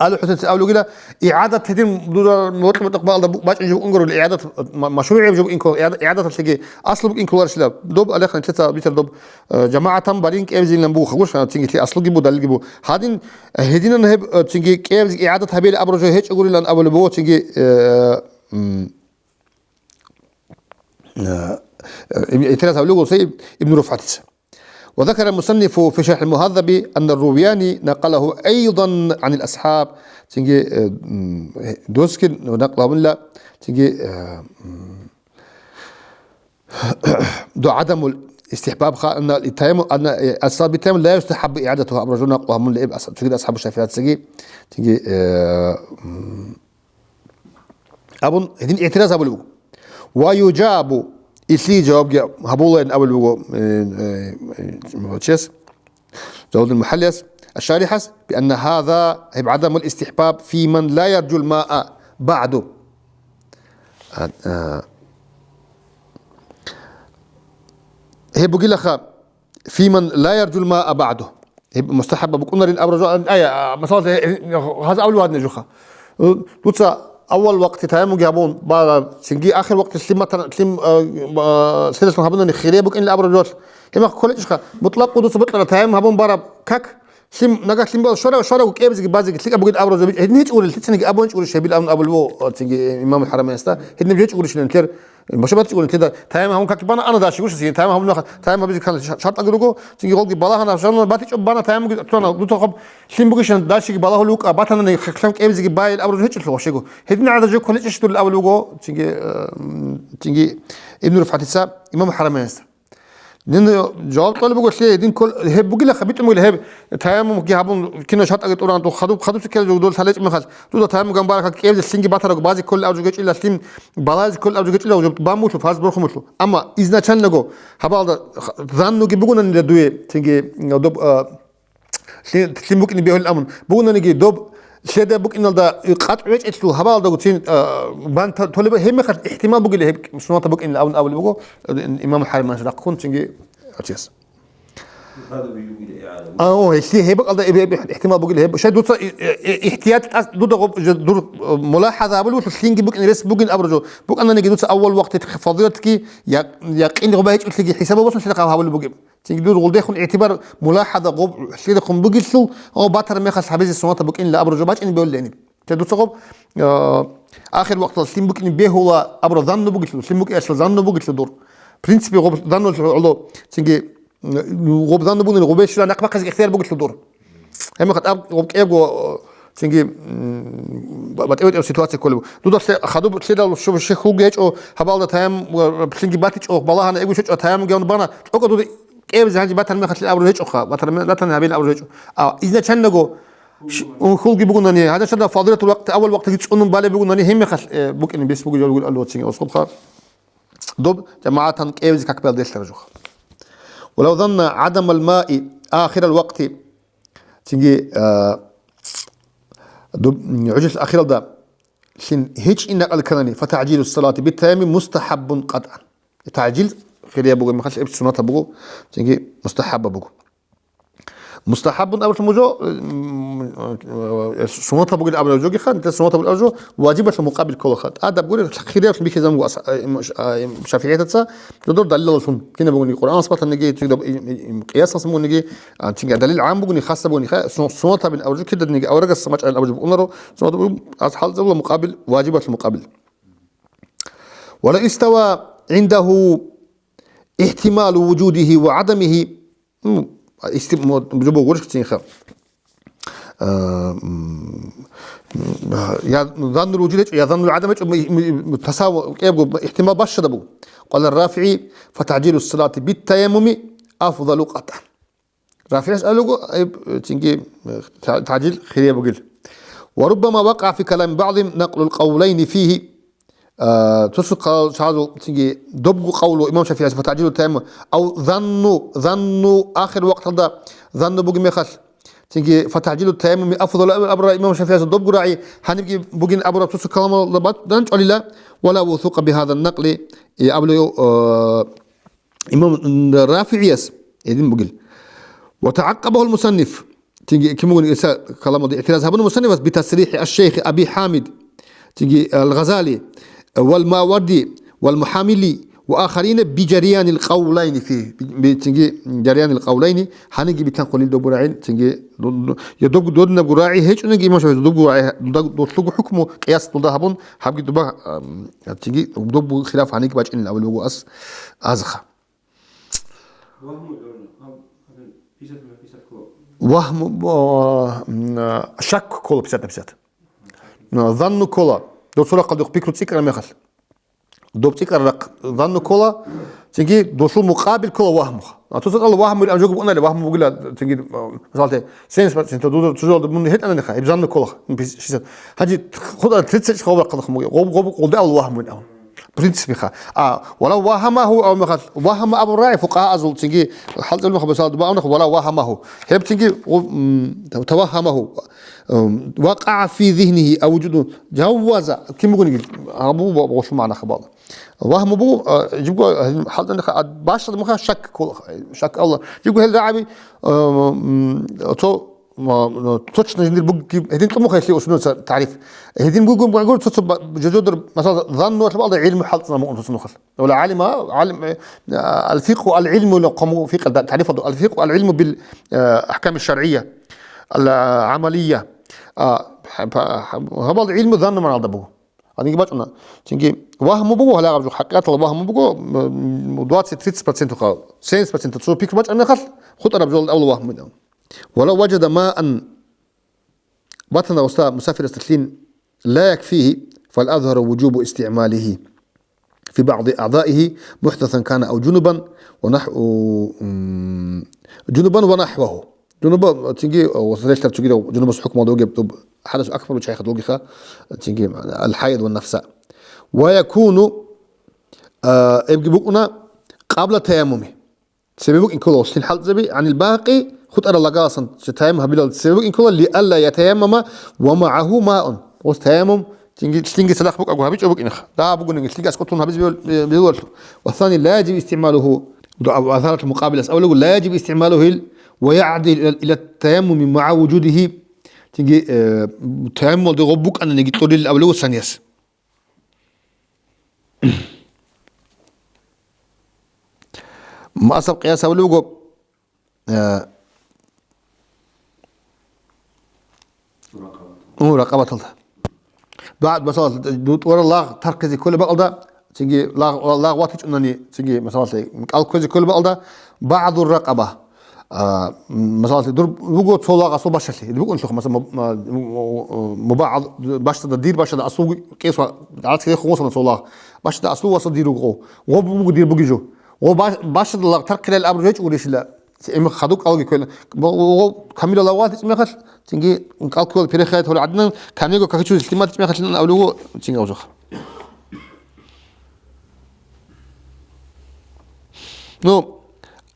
Алил ХӀусейнца абулеб бугила, игӀадат гьедин дуда мутӀ-мутӀахъ бакӀалда бу-, бачӀун жо букӀун гурел, игӀадат ма-, машругӀияб жо букӀин ккола, игӀада-, игӀадаталъеги аслу букӀин кколарищила. Доб алехъан нилъеца бицар доб, э, жамагӀатан барин кӀевзилан буго, хагурш, цинги лъи аслуги бу, далилги бу. Гьадин, э, гьединан гьеб, э, цинги кӀевзги игӀадат гьабейил абураб жо гьечӀогурилан абулеб буго, цинги, э, м, э, э, иб-, игӀтираз гьабулеб буго цей Ибну РифгӀатица. وذكر المصنف في شرح المهذب أن الروياني نقله أيضا عن الأصحاب. Цинги, э, м, э, досги накълабунила, цинги, э, м, Ду гӀадамул истихӀбаб ха, анна таяммум, анна, э, ас-салату бит-таяммум ла юстахӀаббу игӀадатугьа абураб жо накълу гьабун леб ас-, цогидал асхӀабу ШафигӀияцаги, цинги, э, м, абун гьедин игӀтираз гьабулеб буго. Ва южабу, илъи жавабги гьабулаин абулеб буго, э, э, э, чес. Жалалуддин МухӀаллияс, аш-ШарихӀас, бианна гьаза, гьеб гӀадамул истихӀбаб фи ман ла яржул маа багӀду. А, а, гьеб бугилаха, фи ман ла яржул маа багӀду. Гьеб мустахӀаб букӀунарин абураб жо, ай, а, масала, гье-, гье-, гьаза абулеб гьадин жуха. Дуца аввал вакъти таяммумги гьабун бара, цинги ахир вакъти лъим матан, лъим, а, а, лъилалъун гьабунани хире букӀинилан абураб жо. Гьеб мехалъ кколечӀищха, мутӀлакъго дуца бокьараб таяммум гьабун бараб как, лъим, нагагь лъим бал-, шора-, шорагу кӀебзиги базиги лъикӀаб бугин абураб жо, гьедин гьечӀо гурел, лъицаниги абун чӀурищ гьебил абун абулеб, о, цинги имам ХӀарамиясда, гьединаб жо гьечӀо гурищилан лъер, башабат чӀугурин лъеда, таяммум гьабун как бана ана даши гурищ, цинги таяммум гьабун маха, таяммум гьабизе ккана шар-, шартӀаги руго, цинги гъолги балагьана, шарна батичӀо бана таяммумги тӀана, дуца хъоб лъим бугищан дашиги балагьулев вукӀа, батанани хъ-, хъ-, кӀебзиги байил абураб жо гьечӀелъул вахщего. Гьедин гӀадаб жо кколечӀищ дурил абулеб буго, цинги, э, м, цинги Ибн РифгӀатица имам ХӀарамиясда. Дин жаваб кьолеб буго лъе, дин ккол-, гьеб бугилаха, битӀун бугила гьеб, таяммумги гьабун, кинав шартӀаги тӀуран, дул хадуб-, хадубси ккелеб жо дол лъалечӀ мехалъ, дуда таяммум ган баракат кӀевзе лъимги батараг базе кколел абжу гечӀила, лъим балазе кколел абжу гечӀила, жо бан мулъу, фарз борху мулъу. Амма изначального гьабалда х-, заннуги бугунанила дуе, цинги, доб, а, лъи-, лъим букӀине бегьулел амун. Бугунаниги доб лъеда букӀиналда къатӀ вечӀелъул гьабалдаго цин, а, бан та-, толеб гьеб мехалъ ихтимал бугила гьеб суннатаб букӀинилан абун абулеб буго, э, имам ХӀарамияс рахъун цинги ачияс. Ао, гьелъи гьеб бакӀалда гьеб, гьеб ихтимал бугила гьеб. Щай дуца и-, и-, и-, ихтият тӀас дуда гъоб-, жо-, дур, э, мулахӀаза гьабулев вугьу лъимги букӀин рес бугин абураб жо. БукӀананиги дуца аввал вахъти фазилатги я-, якъин гъоба гьечӀолъиги хӀисаб босун лъидахъ гьабулеб бугеб. Цинги дур гъулдехун игӀтибар мулахӀаза гъоб лъидехун бугелъул, гъоб батараб мехалъ гьабизе суннатаб букӀинилан абураб жо бачӀине бегьулилан. Те дуца гъоб, э, ахир вахъталъ лъим букӀине бегьула абураб занну бугелъул, лъим букӀиялъул занну бугелъул дур. В принципе, гъоб занну гӀоло, цинги, м, гъоб занну бугин, гъубе щула нахъбахъизе ихтияр бугелъул дур. Гьеб мехалъ аб гъоб кӀебго, э, цинги, м, ба-, батӀи-батӀияб ситуация кколеб. Дуда лъе-, хадуб лъидал щу-, щихулги гьечӀо, гьабалда таяммум ва лъимги батичӀо, балагьана эго щвечӀо, таяммумги гьавун бана, тӀокӀаб дуда кӀебзе гьанже батараб мехалъ абураб гьечӀоха, батараб ме-, батани гьабин абураб гьечӀо. А, изначального ш-, ун хулги бугунани, гьанже щвалда фазилатул вакъти, аввал вакътиги цӀунун балеб бугунани, гьеб мехалъ, э, букӀине бес бугеб жо бугел алула цинги осхъубха. Доб жамагӀатан кӀевзе как бел делъараб жо. Ва лав занна гӀадамал маи ахирал вакъти, цинги, э, доб, гӀужалъ ахиралда лъим гьечӀин ракӀалде кканани, фатагӀжилу салати бит-таяммуми мустахӀаббун къатӀан. ТагӀжил хирияб буго, мехалъ эб суннатаб буго, цинги мустахӀабаб буго. МустахӀаббун абулъун буго, м, э, суннатаб бугин абулеб жогиха, нилъер суннатаб бугин абулеб жо, важибалъул мукъабил кколаха. ТӀадаб гури, хириялъун бихьизабун буго ас-, э, м, ш-, э, м, шафигӀитаца, додор далилалъун, кинаб бугониги, Къуръаналъ батаниги, цогидаб, и, и, и, къиясалъ бугониги, а, цинги далил гӀам бугони, хасаб бугони, ха, сун-, суннатабин абулеб жо, киданиги аварагас мачӀалин абулеб жо букӀунаро, суннатаб буго, ас хӀалцӀабула мукъабил, важибалъул мукъабил. Ва ла истава гӀиндагьу ихтималу вужудигьи ва гӀадамигьи, ну, исти-, мо-, жо буго гурищ цинха. А, м, я заннул вужуд гьечӀо, я заннул гӀадам гьечӀо, м, м, м, тасавву-, кӀиябго ихтимал бащадаб буго. Къала РафигӀи, фатагӀжилу салати бит-таяммуми афзалу къатӀан. РафигӀис абуго, гьеб, цинги, э, та-, тагӀжил хирияб бугил. Ва руббама вакъа фи калами багӀдин накълул къавлайни фигьи. А, цо-цо хъал-, чагӀазул цинги добгу къавлу имам ШафигӀис фатагӀжилу таяммум. Ав занну, занну ахир вакъталда занну бугеб мехалъ, цинги фатагӀжилу таяммуми афзалу аб-, абура имам ШафигӀис добгу рагӀи, гьанибги бугин абураб цо-цо каламалда бат-, данчӀвалила, ва ла вусукъа бигьазан накъли, э, абулев, э, Имам РафигӀияс гьедин бугел. Ва тагӀакъабагьул мусанниф. Цинги ким бугони гьесда каламалда игӀтираз гьабуна мусаннифас битасрихӀи аш-шейх Аби ХӀамид, цинги Ал-Гъазали, вал Маварди, вал МухӀамили ва ахарина би жариянил къавлайни фи. Би, би, цинги жариянил къавлайни гьаниги битӀанхъулил добгурагӀи, цинги ду-, ду-, я доб-, додинабгурагӀи гьечӀониги имам ШафигӀис добгурагӀи, дог-, долъуго хӀукму къияс дуда гьабун, гьабги дуба, ам, цинги доб хилаф гьаниги бачӀинилан абулеб буго ас-, азха. Вагьму гӀурна, гьаб, гьаб, пятьдесят на пятьдесят ккола. Вагьму, а, м, а, шак ккола пятьдесят на пятьдесят. А, занну ккола. Доб цо рахъалде пикру цӀикӀкӀараб мехалъ. Доб цӀикӀкӀараб рахъ занну ккола. Цинги долъул мукъабил ккола вагьмуха. А цо цо кьала вагьму вагьму бугила, цинги, а, мисалте, семьдесят процент дуда цужалда мун гьетӀананиха, гьеб занну ккола, шестьдесят. Гьанже хутӀа тридцать хавра ккалахун бугеб, гъоб, гъоб, гъолда ал вагьму вин ав. Принципиха. А, вала вагьамагьу ав мехалъ, вагьама абу рай фукъаазул цинги хӀалтӀул мехалъ бусал дуба авнах вала вагьамагьу. Гьеб цинги, гъоб, м, тавагьамагьу, м, вакъа фи зигьнигьи ав вуджуду жавваза, кин бугониги, гьабу ба-, гъолъу магӀна хабала. Вагьму буго, а, жибго, а, хӀалтӀаниха, а, башалда муха шак ккола, шак Аллагь. Жибго гьел рагӀаби, а, м, цо, ма, ма, точно жиндир бугеб, гьедин тӀумуха гьелъие усунуца тариф. Гьедин буго, буго, цо, цо ба-, жо-, жодор, масала, занну алъ балда гӀилму хӀалтӀана муъун цо цо нухалъ. Вала гӀалима, гӀалим, э, алфикъу ал-гӀилму ила хъому фикъ да-, тарифалда. Алфикъу ал-гӀилму бил, э, ахками шаргӀия, ал-гӀамалия. А, ха-, ха-, ха-, гьабал гӀилму занну маналда буго. Гьанибги бачӀуна. Цинги вагьму буго, гьалагъаб жо хӀакъикъаталда вагьму буго, м, двадцать-тридцать процент ха, семьдесят процент цо пикру бачӀа мехалъ, хутӀараб жолда авла вагьму. Вала ваджада маан, батана уста мусафирасда лъин, ла якфигьи, фал азгьару вуджубу истигӀмалигьи фи багӀди аъзаигьи мухӀдасан кана ав жунубан ва нахӀ-, м, жунубан ва нахӀвагьу. Жунуба, цинги, о, релълъар цогидав жунубас хӀукмалда вугеб доб хӀадас акбар чайха долгиха, цинги, алхӀайд ва нафса. Ва якуну, а, эбги букӀуна, къабла таяммуми. Цебе букӀин ккола гъослъин хӀалтӀзаби, гӀанил бакъи, хутӀарал лагаласан чи таяммум гьабилал цебе букӀин ккола, лиалла ятаяммама ва магӀагьу маун. Гъос таяммум, цинги, лъинги цадахъ букӀаго гьабичӀо букӀинха. Да, бугониги, лъинги аскӀор тун гьабизе бел-, бе-, белугьарлъу. Ва сани ла яджибу истигӀмалугьу. Ду-, а-, азгьаралъул мукъабилас абулаго, ла яджибу истигӀмалугьил ва ягӀдил ила, ила таяммуми магӀа вуджудигьи. Цинги, э, таяммумалде гъоб букӀаниги кьурил абулаго санияс. Масаб къияс гьабулеб буго, э, ну, ракъабаталда. Баъд, масала, ду-, тӀура лагъ тархъизе кколеб бакӀалда, цинги лагъ, лагъ ватичӀунани, цинги, масала, кӀал кквезе кколеб бакӀалда, багӀдур ракъаба. А, м, масала, дур буго цо лагъ асул бащалъи. Ил букӀунлъухъ, масала, муб-, ма-, му-, му-, мубагӀал бащада, дир бащада асул кӀес ва гӀарацги рехун гъосана цо лагъ. Бащада асул васал дир руго. Гъоб буго дир бугижу. Гъо ба-, бащада лагъ тархъилал абру речӀ уришила. Эми хадуб кӀалги квела. Гъо, гъо, гъо камила лагъ ватичӀ мехалъ, цинги кӀал квел перехаят гьури гӀадинан, камиго какичуз лъимат чӀ мехалъ лъилан абулуго, цинги авзухъ. Ну,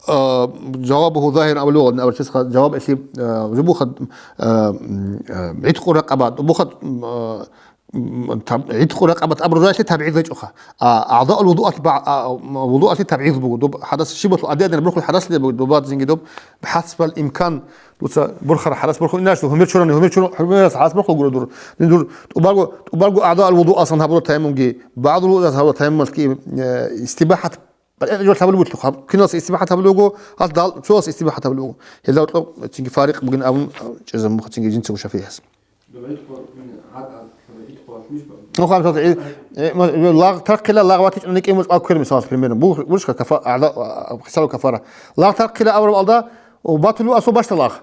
а, жавабуху загьир абулугъ, абурчесха жаваб эти, а, жубуха, а, м, а, гӀитӀкъу ракъаба, жубуха, а, м, таб-, гӀитӀкъу ракъабат абру райли табгӀид гьечӀоха. А, агъдаул вудуат ба-, а, вудуатли табгӀид буго. Доб хадас шибалъу адиадин бурхул хадас леб буго, доба зинги доб хасбал имкан, дуца бурхара хадас бурху иначе, гьумер чурани, гьумер чура, гьумерас хадас бурху гуро дур. Дур, тӀубарго, тӀубарго агъдаул вудуасан гьабура таяммумги, багӀдул вудуас гьабура таяммумалъги, э, истибахӀат БатӀа жо гьабулеб буго, киналса истибахӀат гьабулеб буго, гьал дал-, цояс истибахӀат гьабулеб буго. Гьелда гьоркьоб цинги фарикъ бугин абун, чӀезабун буго цинги жинцаго шафигӀияс. Ну, хъамсалда, э, э, ма-, лагъ тархъила, лагъ ватичӀунани кӀимуз кӀал кквер, мисалалъ, примерно. Бу-, буршка кафа-, агӀда-, а, хисалу кафара. Лагъ тархъила аврал алда, батулу асул башта лагъ.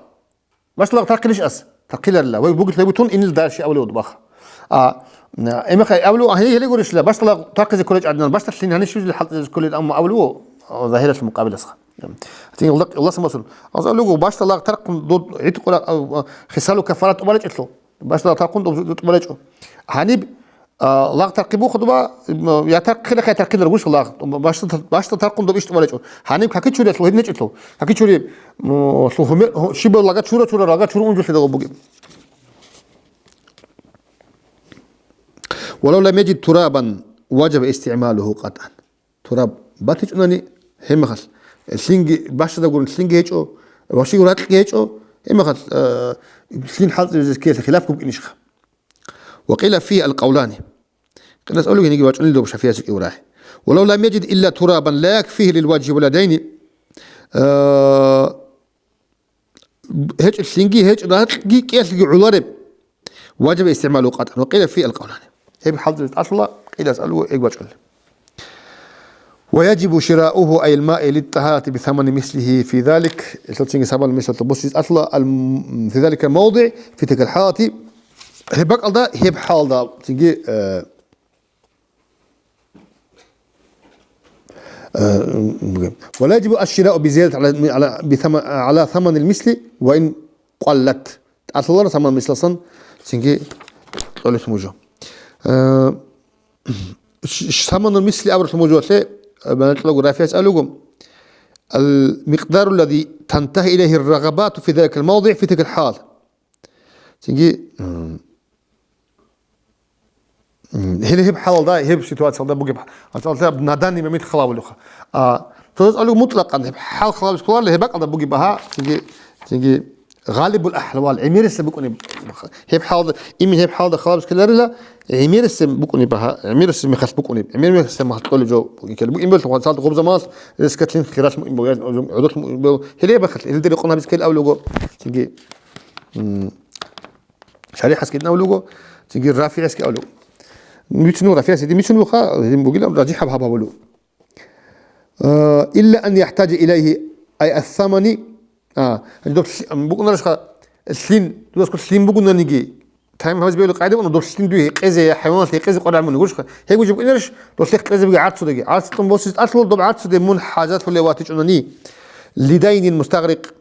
Башта лагъ тархъилищ ас? Тархъиларила. Вай бугелъ гьеб бутун инил дарши абулев бах. А, эмехай абулев, а, гьеле гурищила, башта лагъ тархъизе кколечӀ гӀадинан, башта лъин гьанив щивзе хӀалтӀизе кколел, амма абулев, а, загьиралъул мукъабиласха. Тин Аллагь, Аллагь самасул. Аза лугу, башта лагъ тархъун дод гӀитӀ къура, а, а, хисалу кафарат тӀубалечӀелъул. Башта лагъ тархъун дод тӀубалечӀо. Гьаниб А, лагъ тархъи бухъ дуба, м, я тархъила, я тархъилар гуш лагъ. Башта, башта тархъун доб иш тӀубарачӀо. Гьаниб каки чури лъугьин нечӀелъул. Каки чури, м, лъугьуме-, гьо-, щибал лага чура, чура, лага чура унжулъидал буги. Валав лам яджид турабан ваджаба истигӀмалугьу къатӀан. Тураб батичӀунани гьемахалъ. Лъинги башада гурун лъинги гьечӀо, ващи ракьги гьечӀо, гьемахалъ, э, лъин хӀалтӀизабизе ккелъе хилаф букӀинищха? Ва къила фигьи алкъавлани. Къилас авлуги гьениги вачӀунел доб шафигӀиясе кӀиурахӀи. Ва лав лам яджид илля турабан ла якфигьи лил ваджгьи ва ладайни. Э, гьечӀ лъинги, гьечӀ ракьги кӀелъги гӀолареб. Ваджаба истигӀмалу къатӀан. Ва къила фигьи алкъавлани. Гьеб хӀалтӀизабизе тӀалъула, къилас авлуги эг вачӀунел. ويجب شراؤه أي الماء للطهارة بثمن مثله في ذلك. Ил цинги сабал мисалда бусиз атла ал-, في ذلك الموضع، في تلك الحالة. Гьеб бакӀалда, гьеб хӀалда цинги, э, Э, м, бугеб. ولا يجب الشراء بزيادة على، على، بثم-، على ثمن المثل وإن قلت. ТӀалъуларо ثمن المثلасан цинги кьолелъун буго. Э, ш-, ш-, ثمن المثل абуралъун буго гьале, э, банкьлаго РафигӀас абулеб буго: المقدار الذي تنتهي إليه الرغبات في ذلك الموضع في تلك الحال. Цинги, м, м, гьеле гьеб хӀалалда, гьеб ситуациялда бугеб, на данный момент халабулеха. А, цоцаз абулеб мутӀлакъан гьеб хӀал халаб кколарила, гьеб бакӀалда бугеб багьа, цинги, цинги гъалибул ахӀвал, гӀемерисеб букӀунеб, гьеб хӀалалда, имин гьеб хӀалалда халаб кколарила, гӀемерисеб букӀунеб багьа, гӀемерисеб мехалъ букӀунеб, гӀемерисеб мехалъ кӀолеб жо бугеб. БукӀин бел, цалъ гъоб заманалъ рискатлъин хиралъ мукӀин бугеб, гӀодолъ мукӀин бугеб, гьеле мехалъ, гьелде рекъон гьабиз ккел абулего, цинги, м, ШаригӀатги гьедин абулего, цинги РафигӀисги абулего. Мицун РафигӀис гьедин мицун буха, гьедин бугилан ражихӀаб гьаб гьабулев. Э, إلا أن يحتاج إليه أي الثمن. А, доб лъ-, букӀунарищха лъин, дудасго лъин бугунаниги, тайм гьабиз бегьулеб къайда бугони, доб лъин дуе гьекъезе, я хӀайваналъе гьекъезе къваригӀун бугищха. Гьеб жо букӀунарищ, доб лъех кьезе бугеб гӀарцудеги. ГӀарцудехун босизе тӀалъула доб гӀарцуде мун хӀажаталъуве ватичӀунани. لدين مستغرق.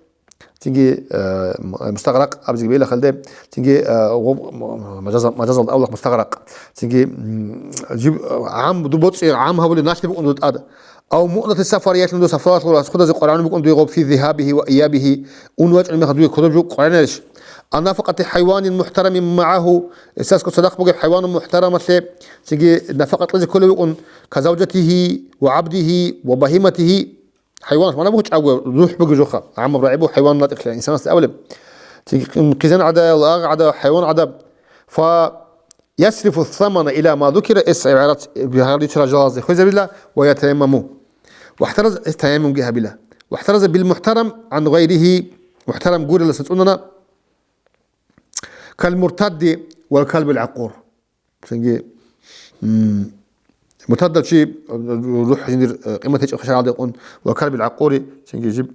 Цинги, э, м-, мустагъракъ абизеги бегьилахъалде, цинги, э, гъоб-, м-, мажазал-, мажазалда абулеб мустагъракъ. Цинги, м, жиб-, гӀам ду боцӀи, гӀам гьабулеб налъи букӀун дуда тӀад. أو مؤنة السفر, ялъун дуда сапаралъур расходазе къваригӀун букӀун дуе гъоб في ذهابه وإيابه, ун вачӀунеб мехалъ дуе кодоб жо къваригӀунарищ. أو نفقة حيوان محترم معه, эсасго цадахъ бугеб хӀайванул мухӀтарамалъе, цинги нафакъа кьезе кколеб букӀун, كزوجته وعبده وبهيمته, ХӀайванас мана буго чӀаго, рухӀ бугеб жоха. ГӀамаб рагӀи буго хӀайван ратӀихълъи инсанасда абулеб. Цинги хъизан гӀадаял, агъ гӀадаял, хӀайван гӀадаб. فيصرف الثمن إلى ما ذكر, эс гӀибарат гьаричӀ ражалазе хвезабила, ويتيمم. واحترز, эс таяммумги гьабила. واحترز بالمحترم عن غيره, мухӀтарам гурелдаса цӀунана, كالمرتد والكلب العقور. Цинги, м, муртадав чи, э, рухӀ жиндир, э, къимат гьечӀеб шаргӀалда рекъон ва калбил гӀакъури, цинги жиб,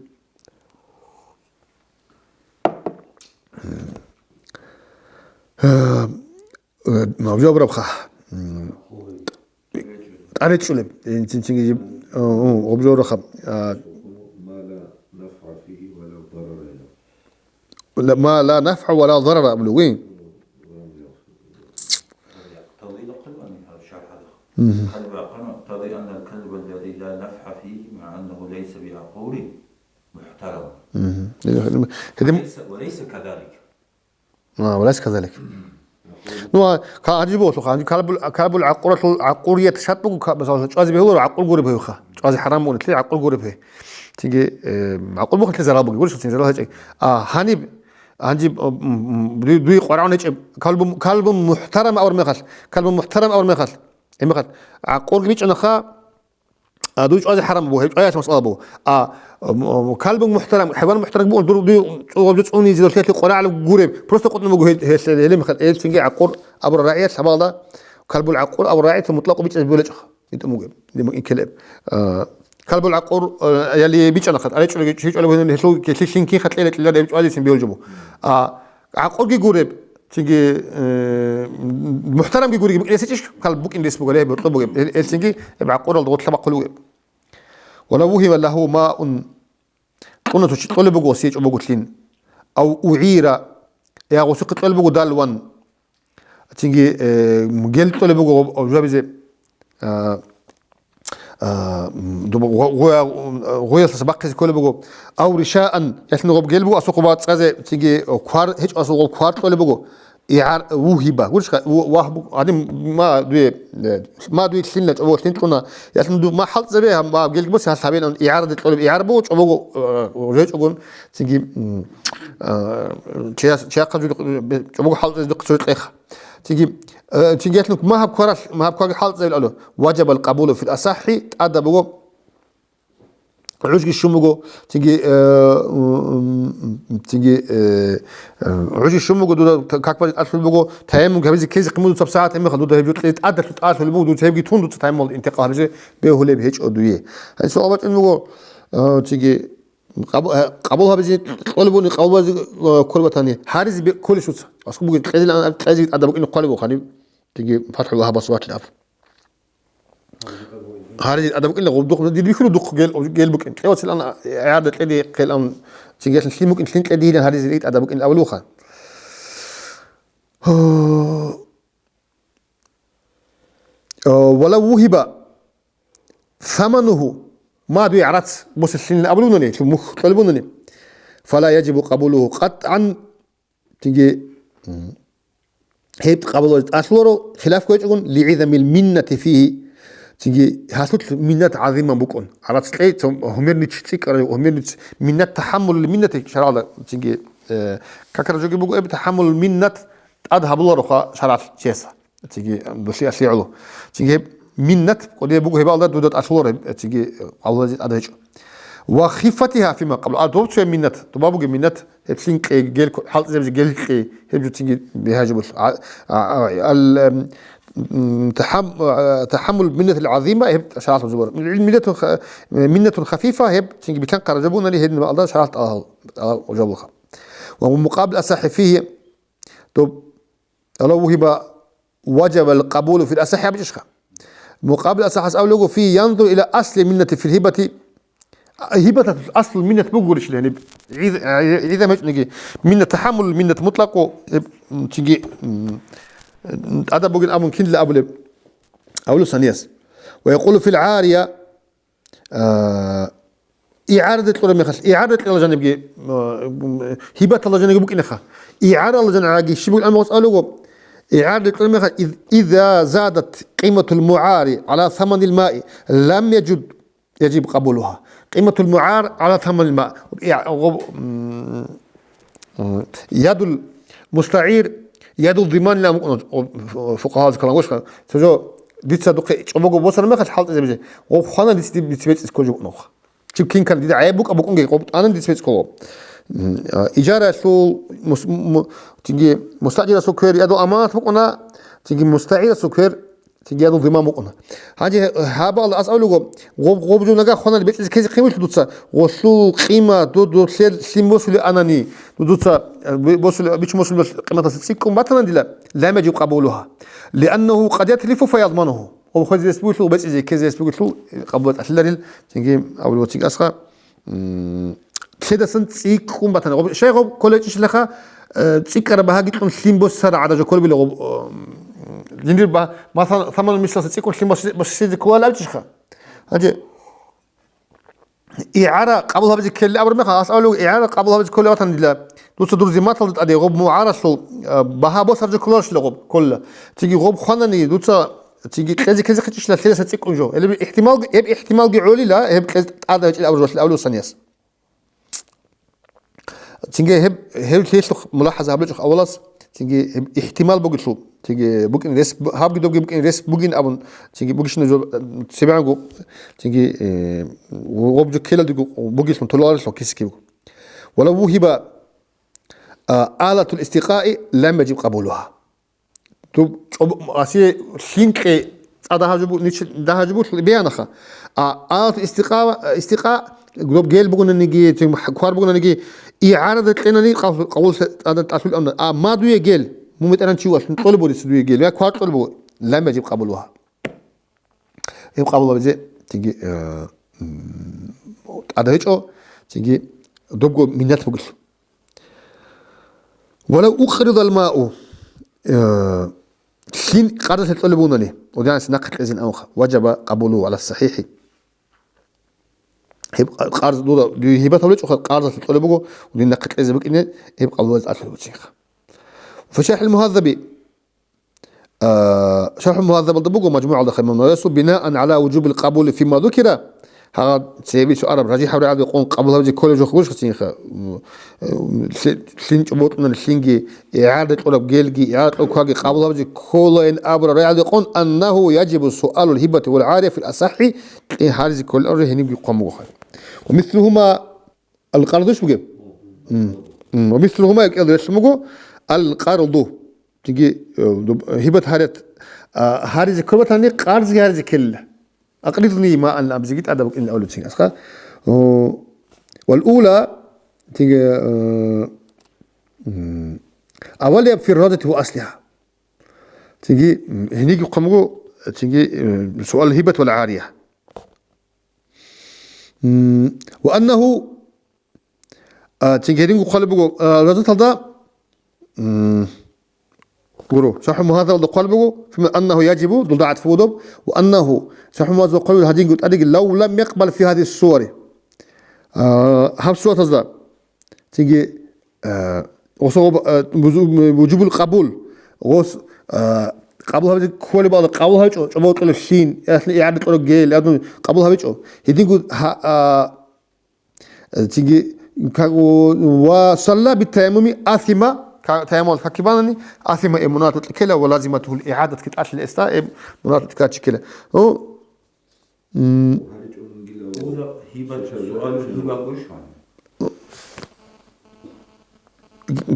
э, э, жаваб рабха, м, тӀаричӀулеб, э, цин-, цинги жиб, э, э, гъоб жаваб рабха, а, ما لا نفع فيه ولا ضرر له. لا، ما لا نفع ولا ضرر абулев. يقتضي القلب من هذا الشرح هذا. مهم. الكلب عقل يقتضي أن الكلب الذي لا نفع فيه مع أنه ليس بعقور محترم. مهم. هذا وليس، وليس كذلك. А, وليس كذلك. Ну, а, ка-, гьанже бохъулха, гьанже калбул, калбул гӀакъуралъул, гӀакъурият шартӀ буго, ка-, мисал, чӀвазе бегьуларо, гӀакъур гуреб гьевха. ЧӀвазе хӀарам бугони, гӀакъур гуреб гьев. Цинги, э, гӀакъур бухъулъи зарал бугеб, гурищ, цин зарал гьечӀеб. А, гьаниб, гьанже, м, м, дуе, дуе къваригӀун гьечӀеб, калбу, калбу мухӀтарам авар мехалъ, калбу мухӀтарам авар мехалъ, гьеб мехалъ, гӀакъурги бичӀчӀанаха, а, дуе чӀвазе хӀарам буго, гьеб чӀваялъ масъала буго. А, м, м, калбу мухӀтарам, хӀайван мухӀтарам бугун, дур, дуе цӀу-, гъаб жо цӀунизе долъиялъе къваригӀараб гуреб, просто къотӀун буго гьел-, гьел-, гьеле мехалъ. Гьел цинги гӀакъур абурал рагӀиялъ гьабалда, калбул гӀакъур абурал рагӀи мутӀлакъ бичӀчӀазе бегьулеб чӀаха. ГьитӀун бугеб, дим иккелеб. А, калбул гӀакъур, а, яли бичӀчӀана хат, аричӀулеги чи чӀолеб гьунан гьелъул, гьелъи лъин кинха кьела кьела реб чӀвазисин бегьулеб жо буго. А, гӀакъурги гуреб, цинги, э, мухӀтарамги гуреб, букӀин рес гьечӀищ, кал букӀин рес буго, гьеб гьоркьоб бугеб. Гьел, гьел цинги гьеб гӀакъуралда гъорлъа бахъулеб бугеб. ولو وهب له ماء, кьуна цо чи кьолеб буго, сие чӀобогулъин. أو أعير, я гъосухъе кьолеб буго دلوا. Цинги, э, гел кьолеб буго гъоб-, гъоб жабизе, а, а, м, доб-, гъо-, гъоя-, гъоялъаса бахъизе кколеб буго. أو رشاء, ялъун гъоб гел буго, асухъ бацӀцӀазе, цинги квар, гьечӀо асухъ гъоб квар кьолеб буго. ИгӀар-, وهب, гурищха, ва-, вагь буго, гьадин ма дуе, э, ма дуе лъила, чӀобого лъин кьуна. Ялъун ду-, ма хӀалтӀизабе, гьаб-, ма гелги босе, гьалъ гьабеян, игӀарада кьолеб, игӀар буго, чӀобого, э, жечӀогун, цинги, м, а, чияс-, чияхъа жуди-, бе-, чӀобого хӀалтӀизе духъе цо кьеха. Цинги, э, цинги ялъун ма гьаб кваралъ, ма гьаб кварги хӀалтӀизабил абула. وجب القبول في الأصح, тӀада буго, гӀужги щун буго, цинги, э, м, цинги, э, э, гӀужги щун буго, дуда та-, как базе тӀалъул буго, таяммум гьабизе ккезе хъиму дуца сагӀат гьебмехалъ, дуда гьеб жо кьезе тӀадалъу тӀалъулеб буго, дуца гьебги тун, дуца таяммумалда интикъал гьабизе бегьулеб гьечӀо дуе. Гьанже суал бачӀун буго, э, цинги къабу-, э, къабул гьабизе, кьолеб бугони, къабул гьабизе, э, кколеб батани, гьаризе бе-, кколищ дуца. АскӀоб буго кьезилан, кьезе тӀадаб букӀине кколеб бухъани, цинги ФатхӀул Вагьабас ватилаб. гьаризе тӀадаб букӀин, гъуб духъ, дир бихьулеб духъ гел, гел букӀин. Кьевацилан гӀарда кьеди ккелан, цинги лъим букӀин, лъим кьеди гьаризил тӀадаб букӀин абулуха. Э, «Валав вухиба самануху», ма дуе гӀарац босилъилин абулеб бугони, лъу мухь кьолеб бугони, «фала яжибу къабулуху къатӀан», цинги, м, гьеб къабулазе тӀалъуларо, хилаф гьечӀогун, «лигӀизамил миннати фигьи», цинги гьалъулъ миннат гӀазиман букӀун. ГӀарац кьей, цо гьумернич цӀикӀкӀарав, гьумернич миннат, тахӀаммулул миннати шаргӀалда, цинги, э, какара жоги буго, эб тахӀаммулул миннат тӀад гьабулароха шаргӀалъ чияса. Цинги, долъи алъи гӀоло. Цинги гьеб миннат кӀудияб буго гьебалда дуда тӀалъуларо гьеб, цинги, къабулазе тӀад гьечӀо. «Ва хиффатиха фима къабла». А доб цояб миннат, доба бугеб миннат, гьеб лъин кьей, гел ку-, хӀалтӀизабизе гел кьей, гьеб жо цинги бигьа жо буго. А, а, а, ал, ам, м, тахӀам-, а, тахӀаммул миннатил гӀазима, гьеб шаргӀалъ жо буго. Миннатун ха-, миннатун хафифа, гьеб цинги билъан хъара жо бугони, гьедин алда шаргӀалъ тӀалъал-, тӀалъал жо буго. «Ва мукъабил асахӀи фигьи», доб «Алав вухиба важабал къабулу фил асахӀи», абичӀищха? Мукъабил асахӀас абулего: «Фи янзуру ила асли миннати фил гьибати». Гьибаталъул аслу миннат бугурищ гьаниб? ГӀиз-, гӀи-, гӀиза мечӀниги миннат, тахӀаммул миннат мутлакъу, гьеб, м, цинги, м, тӀадаб бугин абун киндила абулеб? Абулев санияс. «Ва якъулу фил гӀария», А, игӀарада кьураб мехалъ, игӀарада кьела жанибги, а, гьибаталда жаниги букӀинеха. ИгӀаралда жанагӀаги щиб бугин амма гъоцӀалуго, игӀарада кьураб мехалъ, из-, иза задат къиматул мугӀари гӀала саманил маи, лам яжиб, яжиб къабулуха. Къиматул мугӀар гӀала саманил ма. Гъоб-, м, Ядул мустагӀир, ядул зиманилан букӀуна фукъагьалаз калам гьечӀха. Цо жо дица духъе чӀобого босараб мехалъ хӀалтӀизабизе, гъоб хвана дица, дица бецӀизе кколеб жо букӀуна. Чи кин ккани дида гӀайиб букӀа букӀунги, гъоб тӀанан дица бецӀ ккола. М, а, ижараялъул мус-, м-, цинги мустаъжирасул квер ядул аманат букӀуна, цинги мустагӀирасул квер Цинги ядул зиман букӀуна. Гьанже гьабал ас абулего, гъоб, гъоб жо нагагь хванани бецӀизе ккезе хъимулъ дуца, гъолъул къимат, ду-, ду-, лъе-, лъим босулеб анани, ду-, дуца, э, босулеб, бичун босулеб къиматалъе цӀикӀкӀун батанан дила, лам яжиб къабулуха. Лианнагьу къад ятлифу фаязманугьу. Гъоб хвезе рес бугелъул, бецӀизе ккезе рес бугелъул, э, къабулат ахӀиларил, цинги абулего цинги асха. М, лъедасан цӀикӀкӀун батана. Гъоб, щай гъоб кколечӀищилаха, э, цӀикӀкӀараб багьаги кьун лъим босара гӀадажо кколебила гъоб, э, жиндир ба-, масан, саманул мисласа цӀикӀкӀун лъим бос-, босизе кколалев чӀищха? Гьанже игӀара къабул гьабизе ккелли абураб мехалъ, ас абулев, игӀара къабул гьабизе кколев ватан дила. Дуца дур зимматалда тӀаде гъоб мугӀаралъул, э, багьа босаржо кколарищила гъоб кколила. Цинги гъоб хванани дуца цинги кьезе ккезе хъичӀищила лъедасан цӀикӀкӀун жо. Гьеб ихтималги, гьеб ихтималги гӀолила, гьеб кьез тӀада гьечӀил абураб жо лъила абулев санияс. Цинги гьеб, гьев лъелъухъ мулахӀаза гьабулечӀухъ авалас, цинги гьеб ихтимал бугелъул, цинги букӀин рес бу-, гьабги добги букӀин рес бугин абун, цинги бугищина жо, цебегӀанго, цинги, э, гъоб жо ккелалдего бугелъун толарелъул кисикиб. Вала вухиба, а, алатул истикъаи лам яжиб къабулуха. Дуб чӀоб-, асе лъинкье цӀа дагьаб жо бу-, нич дагьаб жо бу-, бегьанаха. А, а истикъа, истикъа, доб гел бугонаниги, тем, квар бугонаниги, игӀарада кьенани къав-, къавул тӀада тӀалъул амна. А мадуе гел, мун ветӀаран чи валъун кьолеб бурица дуе гел, я квар кьолеб буго, лам яжиб къабулуха. Гьеб къабулабизе, цинги, э, м, тӀада гьечӀо, цинги добго миннат бугелъул. Валав укъридал мау, э, лъин къарзалъе кьолеб бугони, удиянси нахъе кьезин авха, важаба къабулу гӀала сахихи. Гьеб къарз дуда, дуе гьибат гьабулечӀоха, къарзалъе кьолеб буго, удин нахъе кьезе букӀине, гьеб къабулалъе тӀалъулеб буцинха. Фи шархӀил мугьаззаби, А, ШархӀул Мугьаззабалда буго, МажмугӀалда хъиман ва ясу бинаан гӀала вужубил къабули фима зукира, гьагъа цебе цо араб ражихӀаб рагӀалде къон къабул гьабизе кколеб жо хъубушха цинха, м, лъи-, лъинчӀ бокьунани лъинги, игӀарда кьураб гелги, игӀарда кьураб кваги къабул гьабизе кколаин абураб рагӀалде къон, аннагьу яжибу суалул гьибати вал гӀария фил асахӀи, кье гьаризе кколин абураб гьенибги хъван бугоха. Ва мислугьума Ал-къардуш бугеб? М. М. Ва мислугьума кӀел релълъун буго, ал-къарду. Тиги, э, дуб-, гьибат гьарят, а, гьаризе кколбатани, къарзги гьаризе ккелила. Акъридни маан абзиги тӀадаб букӀин авлуцин аска. О, вал ула, тиги, э, м, авалияб фирродати ва аслиха. Тиги, м, гьениги хъумго, тиги, э, суал гьибат вал гӀария. М, ва аннагьу, а, цинги гьединго хъвалеб буго, а, Равзаталда, м, гуро, ШархӀул Мугьаззабалда хъвалеб буго, фима аннагьу яжибу, дулда гӀатф буго доб, ва аннагьу, ШархӀул Мугьаззабалда хъвалеб буго гьадинго тӀадеги, лав лам якъбал фи гьази суари. А, гьаб суратазда, цинги, а, гъосо, а, вужу-, вужубул къабул, гъос, а, къабул гьабизе кколеб бакӀалда къабул гьабичӀо, чӀобокьулеб лъин, яхълъи игӀаде кьураб гел, адун къабул гьабичӀо. Гьединго гьа-, а, Цинги, ка-, ва салла битаяммуми асима, ка-, таяммумалъ какги банани, асима, э, мунагьалда кьела, ва лазиматухул игӀадат китӀалъила эсда, э, мунагьалда ккачи ккела. О, м. Гьибат, суал гьибат гуш?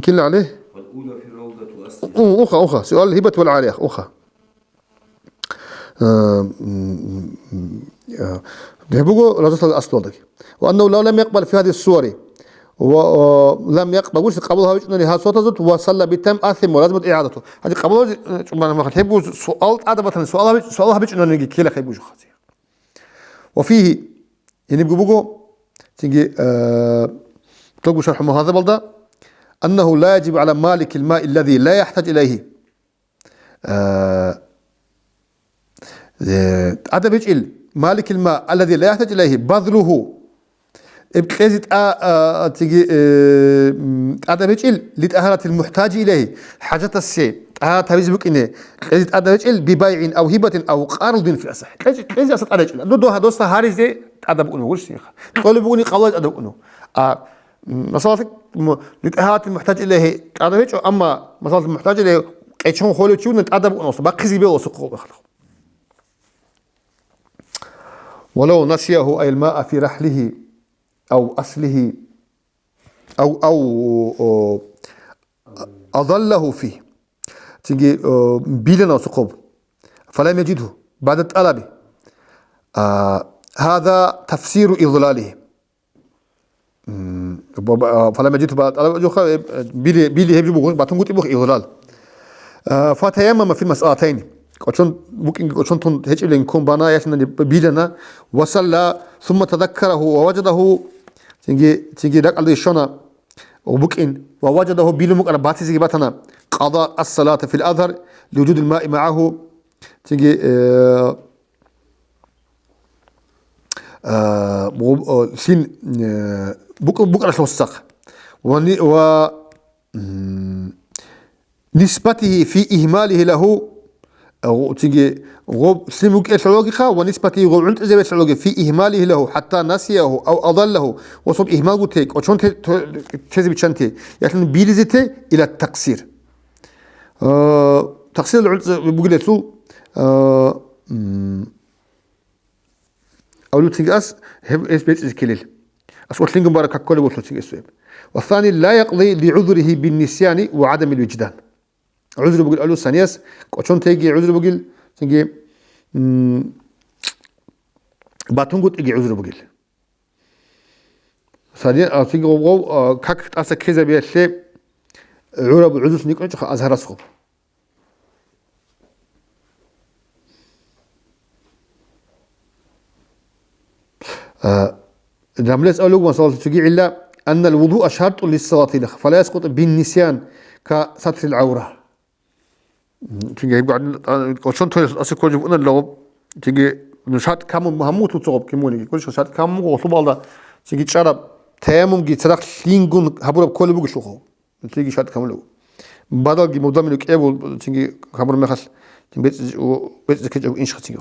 Кила гӀале? Вал ула фи равдату асима. У, уха, уха, суал гьибат вал гӀариях, уха. Э, м, м, э, гьеб буго Равзатал аслуалдаги. Ва аннагьу лав лам якъбал фи гьази суари. Ва, э, лам якъбал гурси къабул гьавичӀунани гьал суратазул ва салла битам асим ва лазимат игӀадату. Гьанже къабул гьавизе, э, чӀумана махал. Гьеб буго суал тӀада батани, суал гьаби-, суал гьабичӀунаниги ккела гьеб буго хъази. Ва фигьи, гьенибго буго, цинги, э, тогу ШархӀул Мугьаззабалда, аннагьу ла яжибу гӀала маликил маи аллази ла яхӀтаж илайгьи. Э, э, тӀадаб гьечӀел, маликил ма, аллази ла яхӀтаж илайгьи, базлугьу. Эб кьезе тӀа-, а, цинги, э, м, тӀадаб гьечӀел, ли тӀагьаратил мухӀтажи илайгьи, хӀажатасе тӀагьарат гьабизе букӀине, кьезе тӀадаб гьечӀел, бибайгӀин ав гьибатин ав къарзин фил асахӀ. Кьезе, кьезе аса тӀадаб гьечӀел. Ду-, дугьа досда гьаризе тӀадаб букӀуна, гурищ, цинги. Кьолеб бугони къабул гьабизе тӀадаб букӀуна. А, М, масалалъ, м, литӀагьаратил мухӀтаж илайгьи тӀадаб гьечӀо, амма, масалалъ, мухӀтаж илайгьи къечон холев чи вуна тӀадаб букӀуна, бахъизе бегьуларо хъубахъалъ. Валав насиягьу ай алмаа фи рахӀлигьи ав аслигьи ав, ав, о, адаллагьу фигь. Цинги, о, билана цохъоб. Фалам яжидгьу баъда тӀалаби. А, гьаза тафсиру идлалигьи. М, ба-, ба-, а, фалам яжидгьу баъда тӀалаб, жуха, э, э, били, били гьеб жо буго, батунгутӀи буго игълал. А, фатаяммама фил масъалатайни. Кочон букӀинги кочон тун гьечӀебилан ккун бана, яхӀлъинани билана, ва салла, сумма тазаккарагьу ва важадагьу, цинги, цинги ракӀалде щвана, ва букӀин, ва важадагьу билун букӀараб батизеги батана, къада ас-салата фил азгьар, ли вужудил маи магӀагьу, цинги, э, а, бу-, а, лъин, э, букӀ-, букӀаралъул гьоссахъ. Ва ни-, ва, м, нисбатигьи фи игьмалигьи лагьу, а, гъо-, цинги гъоб лъим букӀелъулогиха, ва нисбатигьи гъоб гӀунтӀизабелъулоги фи игьмалигьи лагьу, хӀатта насиягьу ав адаллагьу, ва соб игьмалгу те, кочон те, то-, тезе биччанте, яхӀлин билизе те, ила такъсир. А, такъсирал гӀунтӀизаб бугилелъул, а, м, Авлуцинги ас гьеб эс бецӀизе ккелел. Ас урхӀлъингун бараб как кколеб буго лъуцинги эсухӀеб. Ва сани ла якъди ли гӀузригьи бин нисяни ва гӀадамил виждан. ГӀузру бугел авлуцаниас, кӀочон теги гӀузру бугел, цинги, м, батунгутӀиги гӀузру бугел. Сади-, а, цинги гъов-, гъов, а, как тӀаса ккезабиялъе гӀураб гӀузрулъ никӀочӀоха азгьарасгъуб. А, Рамлес авлугу, масалалъ, цоги гӀилла, аннал вудуа шартӀун лиссалати, фала яскъуту бин нисян ка сатрил гӀавра. Цинги гьеб гӀадин, а, кочон тоялъ асе кколеб бугӀуналаго, цинги, ну, шартӀ камун гьаммутлъу цогъаб кимуниги, кочо шартӀ камун гъолъубалда, цинги чӀараб таяммумги цадахъ лъингун гьабураб кколеб бугелъулха. Цинги шартӀ камулев. Бадалги мудамил кӀевул, цинги гьабураб мехалъ, цин бецӀи-, у, бецӀизе ккечӀев иншха цинги.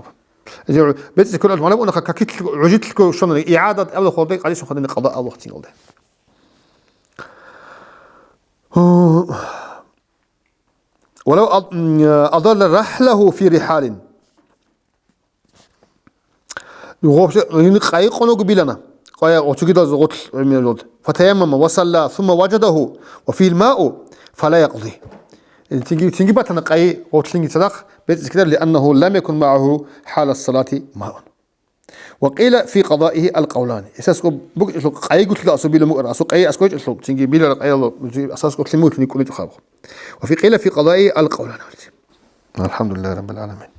Эзе бецӀизе кколел гьанаб унаха какилъ, гӀужилъго щвана, игӀадат абла холде, къалисун хадани къада абла цингалде. Валав ад-, м, адалла рахӀлагьу фи рихӀалин. Гъоб-, гьин къайи къоного билана. Къая гъоцугидал гъотлъ гӀемералд. Фатаяммама ва салла, сумма важадагьу, ва фил мау, фала якъзи. Цинги, цинги батана къайи гъотлъинги цадахъ, бецӀизе ккараб, лианнагьу лам якун магӀагьу хӀала салати маун. Ва къила фи къадаигьи ал-къавлани. Эсасго букӀичӀелъул къайи гутлъила асубила мукӀара, асу къайи аскӀойчӀелъул, цинги билара къайи асу къотлъи мутлъи никӀуличӀо хаб. Ва фи къила фи къадаигьи ал-къавлани. Алхамдулиллагьи раббил гӀаламин.